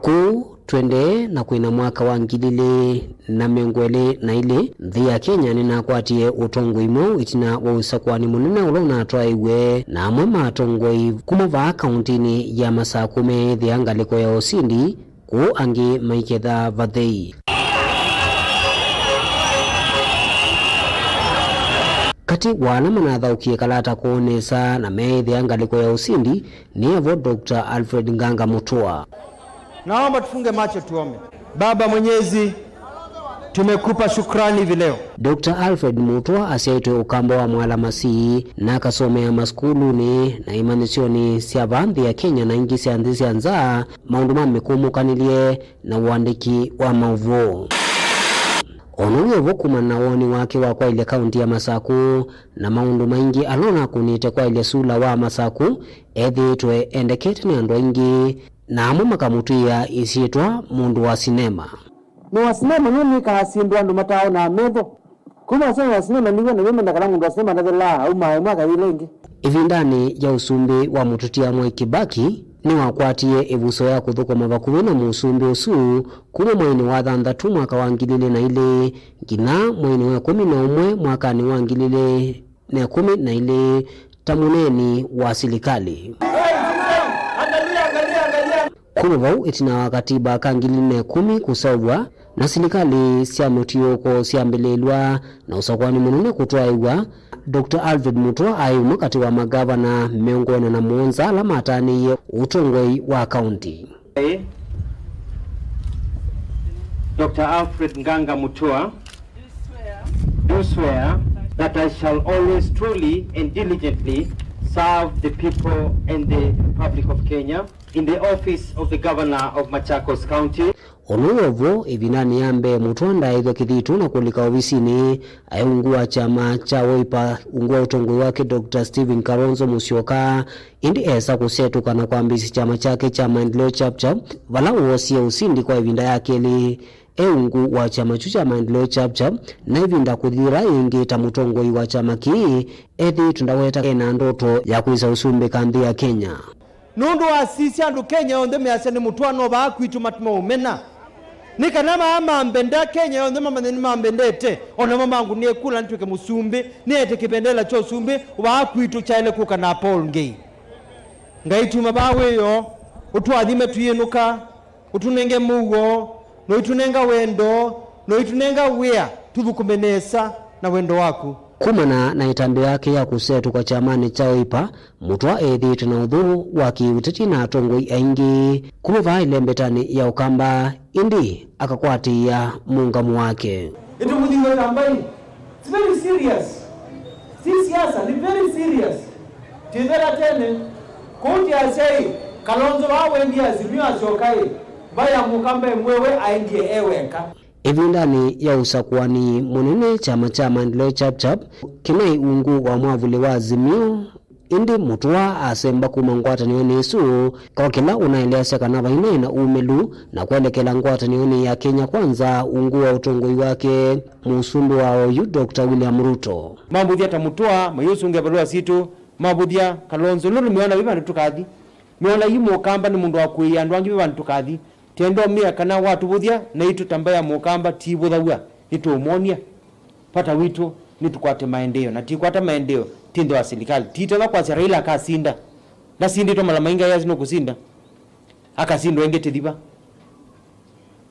Kũu tũendee na kwĩna mwaka wa ngili ilĩ na mĩongo ĩlĩ na ilĩ, nthĩ ya Kenya nĩnakwatie ũtongoi mweũ ĩtina wa ũsakũani mũnene ũla ũnatwaĩwe, na amwe ma atongoi kuma vaa kauntinĩ ya Masakũ meethĩa ngalĩko ya ũsindi, kũu angĩ maiketha vathei. Katĩ wa ala manathaũkie kalata kũũ nesa na meethĩa ngalĩko ya ũsindi nĩ evo Doctor Alfred Nganga Mũtũa. Naomba tufunge macho tuombe. Baba Mwenyezi, tumekupa shukrani hivi leo. Doctor Alfred Mũtũa asyaĩtwe Ũkamba wa Mwala Masii, na akasomea masukulunĩ na imanyĩsyonĩ sya vaa nthĩ ya Kenya na ingĩ sya nthĩ sya nza, maũndũ ma mĩkũmũkanĩlye na ũandĩki wa maũvoo. Ona wĩ ũvo, kumana na woni wake wa kwaĩlya kaunti ya Masakũ na maũndũ maingĩ ala onakũnĩte kwaĩlya sula wa Masakũ, ethĩĩtwe endekete nĩ andũ aingĩ, na amwe makamũtw'ĩĩa ĩsyĩtwa mũndũ wa sinema. Nĩ wa sinema nũnĩkaa syĩndũ andũ mataonaa metho. Kuma asyai wa sinema nĩw'o na wĩmanya kana mũndũ wa sinema ndathelaa, aumaa ĩmwe akayĩla ĩngĩ. Ĩvindanĩ ya ũsumbĩ wa mũtũtia Mwai Kibaki, nĩwakwatie ĩvuso ya kũthũkũma vakuvĩ na mũsumbĩ ũsu kuma mweinĩ wa thanthatũ mwaka wa ngili ilĩ na ilĩ nginya mweinĩ wa ĩkũmi na ũmwe mwakanĩ wa ngili ilĩ na ĩkũmi na ilĩ ta mũneeni wa silikalĩ. Kuma vau, ĩtina wa katiba ka ngili ilĩ na ĩkũmi kũseũvw'a na silikalĩ sya mũtiũũko syambĩlĩĩlw'a na ũsakũani mũnene kũtwaĩw'a, Doctor Alfred Mũtũa aĩ ũmwe katĩ wa magavana mĩongo ĩna na mũonza ala matanĩie ũtongoi wa kaunti. Doctor Alfred Nganga Mutua, do swear that I shall always truly and diligently serve the people and the Republic of Kenya in the office of the Governor of Machakos County. Ũndũ wovwo, ĩvindanĩ ya mbee, Mũtũa ndaaĩthwa kĩthitũ na kũlika ovisinĩ aĩ ungu wa kyama kya Wiper, ungu wa ũtongoi wake Doctor Stephen Kalonzo Musyoka, ĩndĩ esa kũsetũka na kwambĩĩsya kyama kyake kya Maendeleo Chap Chap, vala woosie ũsindi kwa ĩvinda ya kelĩ e ungu wa kyama kyu kya Maendeleo Chap Chap, na ĩvinda kũthira yĩngĩ ta mũtongoi wa kyama kĩĩ, ethĩĩtwe ndaweta ena ndoto ya kwĩsa ũsumbĩka nthĩ ya Kenya. Nũndũ wa sisya andũ Kenya onthe measya nĩ Mũtũa no vaa kwitũ matumaũmena. Nĩ kana maa mambenda, Kenya yonthe mamanye nĩmambendete, o namo mangũnĩe kula nĩtw'ĩke mũsumbĩ, nĩete kĩvendela kya ũsumbĩ, vaa kwitũ kyaĩle kũka na Paul Ngei. Ngai, tuma vaa wĩoo, ũtũathime tũyĩnũka, ũtũnenge mũuo, na ũitũnenga wendo, na ũitũnenga wĩa, tũthũkũme nesa na wendo waku. Kumana na ĩtambya yake ya kũsetũka kyamanĩ kya Wiper, Mũtũa ethĩĩtwe na ũthũ wa kĩũteti na atongoi aingĩ kuma vaa ĩlembetanĩ ya Ũkamba, ĩndĩ akakwatĩĩa mũũngamo wake. Ĩtũmũthiwe Kambai. It's very serious. Si siasa, ni very serious. Tithera tene. Kũu ti asyai, Kalonzo vaa wendie Azimio asyoka ĩ, mbaĩ ya Mũkamba ĩmwewe aendie e weka. Ĩvindanĩ ya ũsakũani mũnene, kyama kya Maendeleo Chap Chap kĩnaĩ ungu wa mwavuli wa Azimio, ĩndĩ Mũtũa asemba kuma ngwatanĩonĩ ĩsu, kwa kĩla ũnaeleasya kana vainaĩ na umĩlu na kwelekela ngwatanĩonĩ ya Kenya Kwanza ungu wa ũtongoi wake mũsumbĩ wa oyu Doctor William Ruto. Mambũthya ta Mũtũa mayũsũngĩa valũa sitũ, mavũthya Kalonzo, nũndũ meona ve vandũ tũkathi. Meona yu Mũkamba nĩ mũndũ wa kũĩĩa andũ angĩ ve vandũ tũkathi. Tendo mĩa kana watũvũthya, naitũ ta mbaĩ ya Mũkamba tiivũthaw'a, nĩtũũmwony'a. Vata witũ nĩ tũkwate maendeeo, na tĩkwata maendeeo ti nthĩ wa silikalĩ. Titala kwasya Raila akasinda. Ndasindĩtwe mala maingĩ, ayasi nũkũsinda. Akasindwa ĩngĩ tĩthiva.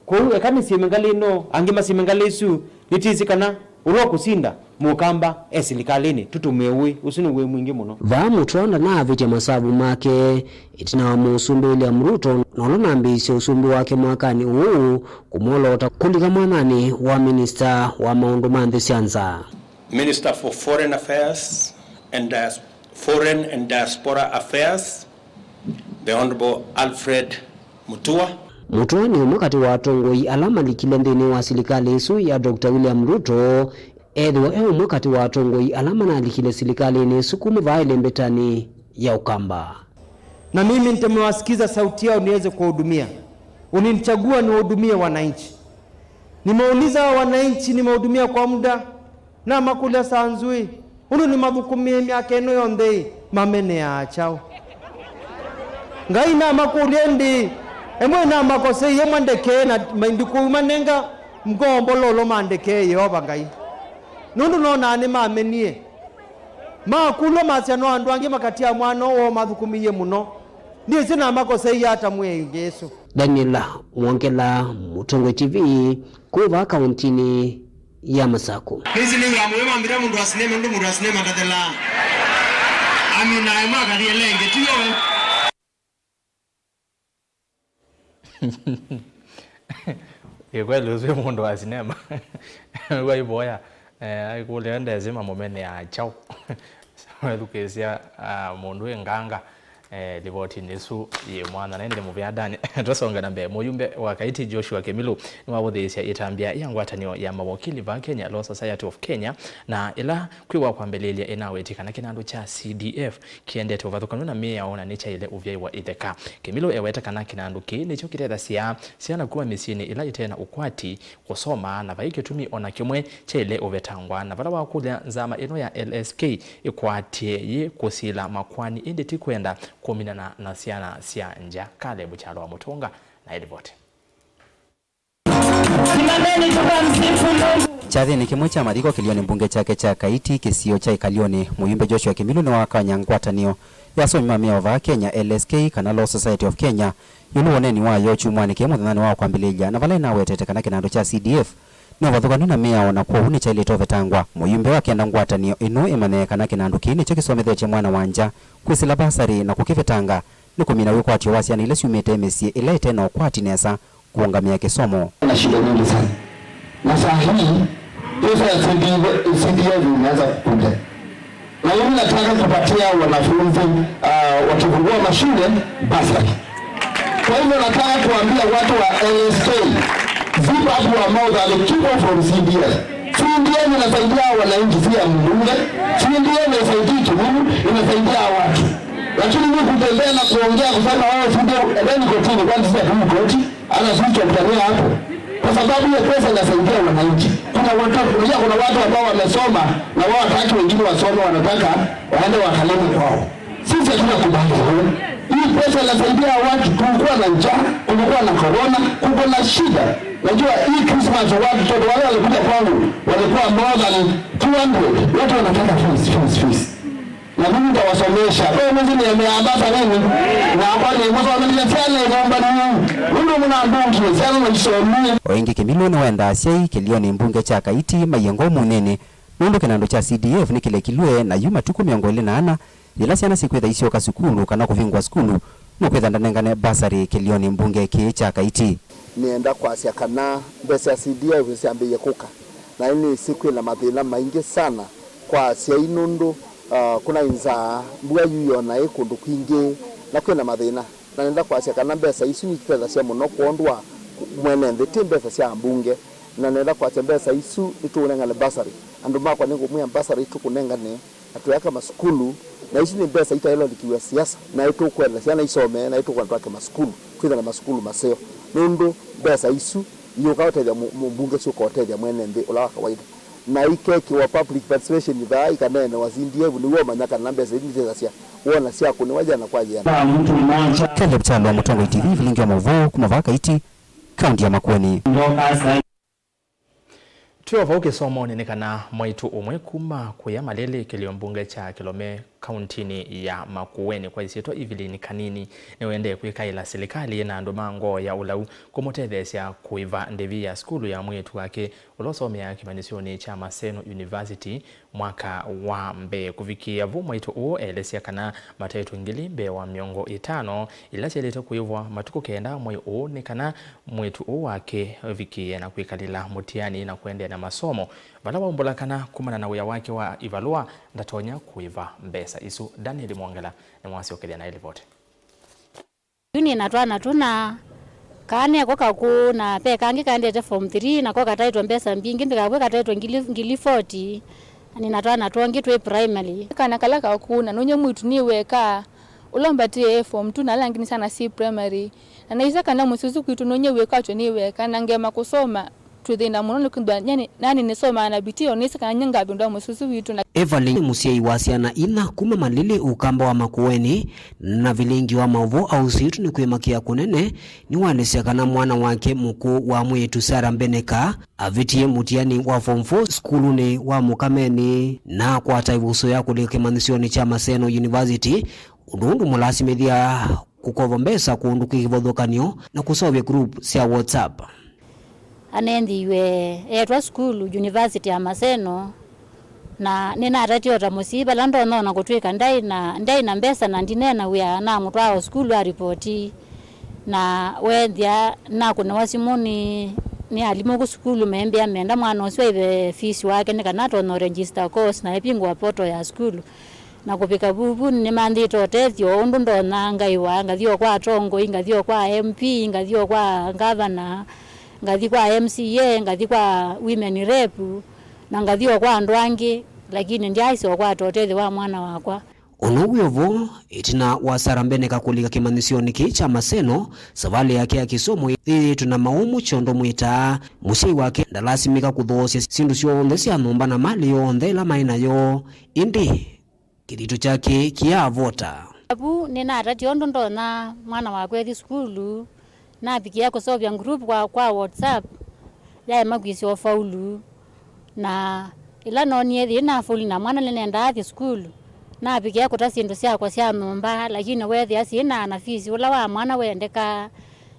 Kwoou eka nĩsyĩme ngalĩ ĩno, angĩ masyĩme ngalĩ ĩsu, nĩtĩsĩ kana ũla ũkũsinda Mũkamba e silikalĩnĩ, tũtũmĩe ũĩ, ũsu nĩ ũĩ mwingĩ mũno. Vaa Mũtwa ndanaavĩtya masavu make ĩtina wa Mũsumbĩ William Ruto, na ũla nambĩĩisye ũsumbĩ wake mwakanĩ ũũ kũmwoloota kũlika mwananĩ wa minista wa maũndũ ma nthĩ sya nza. Minister for Foreign Affairs and Dias-, Foreign and Diaspora Affairs, the Honorable Alfred Mutua. Mutua nĩ ũmwe katĩ wa atongoi ala malikile nthĩnĩ wa silikalĩ ĩsu ya Doctor William Ruto, ethĩwa e ũmwe katĩ wa atongoi ala manalikile silikalĩnĩ ĩsu kuma vaa ĩlembetanĩ ya Ũkamba. Na mimi nitamewasikiza sauti yao niweze kuwahudumia. Ulinichagua niwahudumie wananchi. Nimeuliza hawa wananchi, nimehudumia kwa muda, namakũlya, "Sanzui, ũndũ nĩmathũkũmĩe myaka ĩno yonthe-ĩ, mameneaa kyaũ?" Ngai namakũlya ĩndĩ, ĩmwe namakoseie, ĩmwe ndekee, na maindikũu manenga ngombololo mandekee Yeova Ngai. Nũndũ nonaa nĩmamenie. Makũlw'a masya no andũ angĩ makatia mwana ũũ woo mathũkũmĩie mũno. Ndyĩsĩ namakoseie ata Mwĩai Yesũ. Daniel Mwongela, Mũtongoi T V, kuma vaa kaũntinĩ ya Masaku. Nĩsĩ nĩ wĩa mũyo mambĩta mũndũ wa sinema, nũndũ mũndũ wa sinema ndathelaa. Amina, ema akathi elenge, tiyo? Ĩ kweli ũsu wĩ mũndũ wa sinema. Waivoya, eh, aikũlĩa ndesĩ mamũmenea kyaũ. Wethukĩĩsya, ah, mũndũ wĩ nganga. Eh, livotinĩ ĩsu yĩ mwanya na ĩndĩ mũvea Dani. Twasonga na mbee, mũyumbe wa Kaiti Joshua Kimilu nĩwavũthĩĩsya ĩtambya ya ngwatanĩo ya mawokili vaa Kenya, Law Society of Kenya, na ĩla kwĩwa kwambĩlĩĩlya ĩnawetĩ kana kĩnandũ kya C D F kĩendete ũvathũkany'o na mĩao na nĩkyaĩle ũvyaiwa itheka. Kimilu eweta kana kĩnandũ kĩĩ nĩkyo kĩtethasya syana kuma mĩsyĩnĩ ĩla ĩte na ũkwati kũsoma, na vai kĩtumi o na kĩmwe kyaĩle ũvetangwa, na vala wakũlya nzama ĩno ya L S K ĩkwatĩe yĩ kũsila makoani ĩndĩ ti kwenda kũminana na syana sya ngya. Caleb Kyalo wa Mũtũnga na ĩlivoti. Kyathĩnĩ kĩmwe kya mathiko kĩlĩonĩ mbunge kyake kya Kaiti, kĩsio kya Ĩkalyonĩ, mũyumbe Joshua Kimilu nĩwakany'a ngwatanĩo ya asomi ma mĩao vaa Kenya, L S K, kana Law Society of Kenya, ĩũlũ wa ũneeni wayo kyumwanĩ kĩĩ mũthenyanĩ wa kwambĩlĩlya, na vala ĩnawetete kana kĩnandũ kya C D F nĩ ũvathũkanu na mĩao, na kwoou nĩkyaĩlĩte ũvetangwa. Mũyumbe akenda ngwatanĩo ĩno ĩmanye kana kĩnandũ kĩĩ nĩkyo kĩsomethetye mwana wa ngya kwĩsĩla basarĩ na kũkĩvetanga nĩ kũmina wĩkwatyo wa syana ila syumĩte mĩsyĩ ĩla ĩte na ũkwati nesa kũũngamĩa kĩsomo. Na shida nyingi sana. Na saa hii, pesa ya C D F, C D F imeanza kupotea. Na mimi nataka kupatia wanafunzi, ah, wakifungua mashule, bursary. Kwa hivyo nataka kuambia watu wa L S K, zip up your mouth and keep off from C D F. C D F inasaidia wananchi, si ya mbunge. C D F inasaidia Kimilu, inasaidia watu. Lakini mimi kutembea na kuongea kusema, "Oh, C D F, endeni kotini," kwani sisi hatujui koti? Hata sisi tutakutania hapo. Kwa sababu hiyo pesa inasaidia wananchi. Kuna watu, unajua kuna watu ambao wamesoma na wao wataki wengine wasome, wanataka waende wakalime kwao. Sisi hatuna kubali hiyo. Hii pesa inasaidia watu. Kulikuwa na njaa, kulikuwa na corona, kuko na shida. Najua hii Christmas watu, watoto wale walikuja kwangu walikuwa more than two hundred. Watu wanataka fees, fees, fees. Na mimi nitawasomesha. Kwa hiyo mimi nimeambata nini? Na hapa ni mtu amenileta ile nyumba ni nini? Ndio mnandungi, sana na isomie. O ĩngĩ, Kimilu nĩwendaa asyai kĩlĩonĩ mbunge kya Kaiti maiye ngoo mũnĩnĩ, nũndũ kĩnandũ kya C D F nĩkĩlekilw'e, na yu matukũ mĩongo ĩlĩ na ana yĩla syana sikwĩtha isyoka sukulu kana kũvingũa sukulu, nũkwĩtha ndanengane basarĩ kĩlĩonĩ mbunge kĩĩ kya Kaiti. Nĩenda kwasya kana mbesa sya C D F nĩsyambĩĩe kũka, na nĩnĩsĩ kwĩ na mathĩna maingĩ sana kwa asyai nũndũ, uh, kuna nzaa, mbua yu yona ĩ kũndũ kwingĩ, na kwĩ na mathĩna. Na nenda kwasya kana mbesa isu nitũtethasya mũno kwondũ wa mwene nthĩ, ti mbesa sya ambunge. Na nenda kwasya mbesa isu nĩtũũnengane bursary. Andũ makwa, nĩngũmwĩa bursary tũkũnengane na twĩaka masukulu, na isu nĩ mbesa itaĩlolikiw'a siasa, na ĩtũkwenda syana isome, na ĩtũkwenda twake masukulu, twĩthane masukulu maseo, nũndũ mbesa isu iũka ũtethya mũ-, mũmbunge syũka ũtethya mwene nthĩ ũla wa kawaida. Na ikekĩwa public participation vaa ikaneenewa C D F nĩw'o ũmanya kana mbesa isu nĩsyĩthasya wona syakũnĩwa yĩana kwa yĩana. Caleb Kyalwa, Mũtongoi T V, Vilingi wa Maũvoo kuma vaa Kaiti, kaunti ya Makueni. Twĩ o vau kĩsomonĩ nĩ kana mwaitũ ũmwe kuma kũya Malili kĩlio mbunge kya Kĩlome kauntinĩ ya Makueni kwa ĩsyĩtwa Evelyn Kanini nĩwendee kwĩkaĩla silikalĩ na andũ ma ngoo ya ũlau kũmũtetheesya kũĩva ndĩvi ya sukulu ya mwĩĩtu wake ũla ũsomeaa kĩmanyĩsyonĩ kya Maseno University mwaka wa mbee. Kũvikĩĩa vu, mwaitũ ũũ elesya kana mataĩtwe ngili mbee wa mĩongo ĩtano ila syaĩlĩte kũĩvwa matukũ kenda mwei ũũ nĩ kana mwĩĩtu ũũ wake ũvikĩĩe na kwĩkalĩla mũtiani na kũendeea na masomo, vala waumbũla kana kumana na wĩa wake wa ivalũa ndatonya kũĩva mbesa isu. Daniel Mwongela nĩwasyokethya naĩ livoti. Yu nĩ na twana tũna, kaa neko kakũũ, na ve kangĩ kaendete form three, nako kataĩtwe mbesa mbingĩ, ndĩkavw'e kataĩtwe ngili, ngili forty, na nĩ na twana twongĩ twĩ primary. Kana kala kakũũ, na nũnyie mwĩĩtu nĩ weka, ũla ũmbatĩe e form two, na ala angĩ nĩ syana syĩ primary. Na naisya kana mũsyĩ ũsu kwitũ nũnyie wĩkwatw'e nĩ weka, na ngema kũsoma, twĩthĩna mũno nĩkwĩthwa nyie nĩ, nani nĩsomaa na bidii, o nĩsĩ kana nyie ngavĩndũa mũsyĩ ũsu witũ. Na Evelyn nĩ mũsyai wa syana inya kuma Malili, Ũkamba wa Makueni, na Vilingi wa Maũvoo ausĩtwe nĩ kwĩmakĩa kũnene nĩwaelesya kana mwana wake mũkũũ wa mwĩĩtu Sarah Mbeneka avĩtie mũtiani wa form four sukulunĩ wa Mũkameni na akwata ĩvuso ya kũlika kĩmanyĩsyonĩ kya Maseno University, ũndũ ũũ ndũmũlasimĩthya kũkova mbesa kũndũ kwĩ kĩvathũkany'o na kũseũvya group sya WhatsApp. Aneenthĩiwe eetwa sukulu, University ya Maseno, na nĩnatatie o ta mũsyai vala ndonya o na kũtw'ĩka ndaĩ na, ndaĩ na mbesa na ndineena wĩa, namũtwaa o sukulu aripoti, na weethĩa nakũnĩwa simũ nĩ, nĩ alimũ kũ sukulu meembĩa menda mwana ũsu aĩve fees wake nĩ kana atonya register course na ĩvingũa portal ya sukulu. Na kũvika vu, vu nĩmanthĩte ũtethyo o ũndũ ndonya, ngaĩwa, ngathi o kwa atongoi, ngathi o kwa M P, ngathi o kwa ngavana, ngathi kwa M C A, ngathi kwa women rep, na ngathi o kwa andũ angĩ, lakini ndyaaĩsa o kwata ũtethyo wa mwana wakwa. O na ũu wĩ o vo, ĩtina wa Sarah Mbeneka kũlika kĩmanyĩsyonĩ kĩĩ kya Maseno, savalĩ yake ya kĩsomo yĩthĩĩtwe na maũmũ kyondo mwĩtaa. Mũsyai wake ndalasimĩka kũthoosya syĩndũ syonthe sya nyũmba na malĩ yonthe ĩla maĩ nayo, ĩndĩ kĩthito kyake kĩyaavota. Vu nĩnatatie ũndũ ndonya mwana wakwa ethi sukulu, navikĩa kũseũvya group kwa, kwa WhatsApp, yaema kwĩsya ũfaulu. Na ĩla noonie thĩna fully na mwana nĩnendaa athi sukulu, navikĩa kũta syĩndũ syakwa sya nyũmba, lakini weethĩa syĩna na fees ũla wa mwana wendekaa.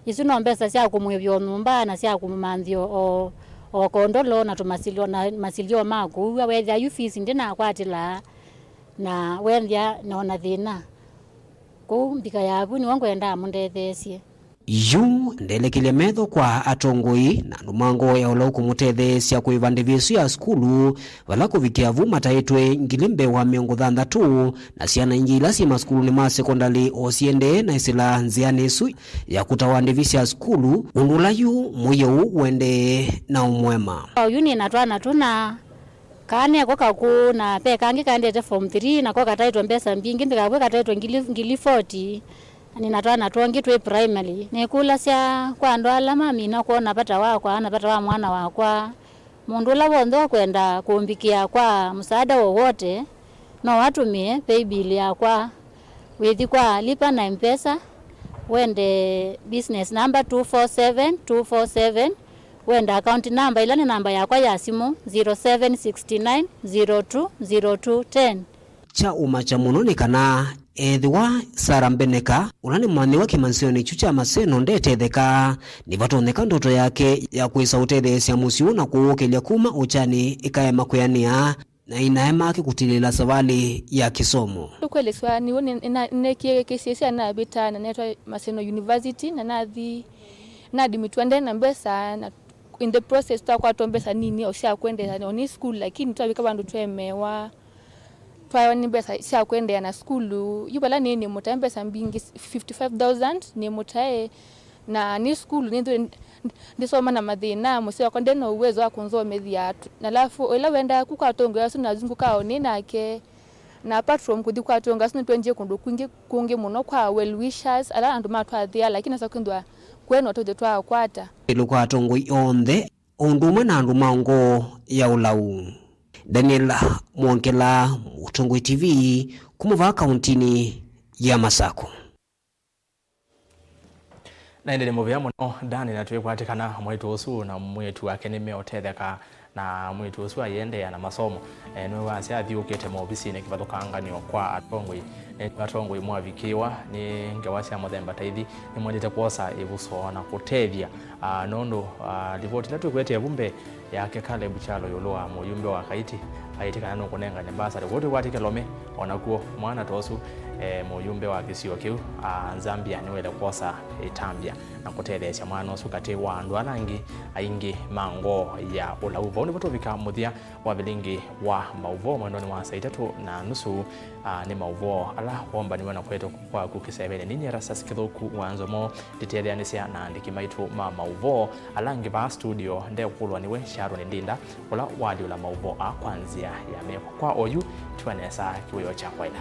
Isu no mbesa sya kũmwĩvya o nyũmba na sya kũmũmanthĩa o, o kondolo na tũmasilio, na masilio ma kũua. Weethĩa yu fees ndĩnakwatĩlaa, na weethĩa noona thĩna. Kwoou mbika ya vu nĩw'o ngwendaa mũndetheesye. Yu ndelekĩlye metho kwa atongoi na andũ ma ngoo ya ũlau kũmũtetheesya kũĩva ndĩvi ĩsu ya sukulu, vala kũvikĩa vu mataĩtwe ngili mbee wa mĩongo thanthatũ, na syana ingĩ ila syĩ masukulunĩ ma sekondalĩ o siendee na ĩsĩla nzĩanĩ ĩsu ya kũtawa ndĩvi sya sukulu, ũndũ ũla yu mũio ũũ ũendee na ũmũema. O yu nĩ na twana tũna. Kaa neko kakũũ, na ve kangĩ kaendete form three, nako kataĩtwe mbesa mbingĩ, ndĩkavw'e kataĩtwe ngili, ngili forty, na nĩ na twana twongĩ twĩ primary. Nĩkũlasya kwa andũ ala mamina kwona vata wakwa na vata wa mwana wakwa, mũndũ ũla w'onthe ũkwenda kũmbikĩa kwa msaada wowote, no atũmĩe paybill yakwa. Wĩthi kwa Lipa na Mpesa, wende business number two four seven two four seven, wenda account number, ĩla nĩ namba yakwa ya simũ, zero seven six nine zero two zero two ten. Kya ũmakya mũno nĩ kana ethĩwa Sarah Mbeneka, ũla nĩ mwanyĩwa kĩmanyĩsyonĩ kyu kya Maseno, ndetetheka, nĩvatonyeka ndoto yake ya kwĩsa ũtetheesya mũsyĩ ũũ na kũũkĩlya kuma ũkyanĩ ĩkaema kwĩanĩa. Na ĩnaema kĩkũtilĩla savalĩ ya kĩsomo. Tũkweleswa nĩw'o nĩ- nĩ- neekie kĩsĩsya navĩta na netwa Maseno University na nathi nadmitwa nde na mbesa na in the process twakwatwa mbesa nini o sya kwendeea o nĩ school lakini twavika vandũ twemewa twaewa nĩ mbesa sya kwendeea na sukulu yu vala nĩ nĩmũtae mbesa mbingĩ fifty five thousand nĩmũtae na nĩ sukulu nĩthĩwe ndĩsoma na mathĩna, mũsyai wakwa nde na ũwezo wa kũnzomethya, na alafu ĩla wendaa ku kwa atongoi asu nazungũkaa o nĩ nake, na apart from kũthi kwa atongoi asu nĩtwendie kũndũ kwingĩ kũngĩ mũno kwa well wishers ala andũ matwathĩa, lakini nasa kwĩthwa kũe na ũtethyo twaakwata. Ĩlĩ kwa atongoi onthe o ũndũ ũmwe na andũ ma ngoo ya ũlau. Daniel Mwongela, Mũtongoi T V, kuma vaa kauntinĩ ya Masakũ. Na ĩndĩ nĩ mũvea mũno, Dani, na twĩkwatĩkana mwĩĩtu ũsu na mwĩĩtu wake nĩmeũtetheka, na mwĩĩtu ũsu aiendeea na masomo. E, nĩwe wasya athiũkĩte maovisinĩ kĩvathũkanganyo kwa atongoi. Nĩ atongoi mwavikĩwa nĩ ngewa sya mũthemba ta ithi, nĩmwendete kwosa ĩvuso na kũtethya. A, nũndũ, a, livoti ĩla twĩkwetye vu mbee yake Caleb Kyalo ĩũlũ wa mũyumbe wa Kaiti, aĩtye kana nũkũnengane mbasarĩ. Kwoou twĩkwatĩke Lome, o nakw'o mwana ta ũsu, e, mũyumbe wa kĩsio kĩu, a, Zambia nĩwaĩle kwosa ĩtambya na kũtetheesya mwana ũsu katĩ wa andũ ala angĩ aingĩ ma ngoo ya ũlau. Vau nĩvo tũvika mũthya wa vilingi wa maũvoo mwendonĩ wa saa itatũ na nusu. A, nĩ maũvoo ala wombaniwe na kũetwa kwaku kĩsevenĩ. Ninyie Erastus Kĩthũku wa Nzomo, nditetheanĩsya na andĩki maitũ ma maũvoo ala angĩ vaa studio, ndekũlwa nĩwe Sharon Ndinda, ũla walyũla maũvoo aa kwa nzĩa ya meko. Kwa oyu, tiwa nesa kĩwĩoo kya kwaĩla.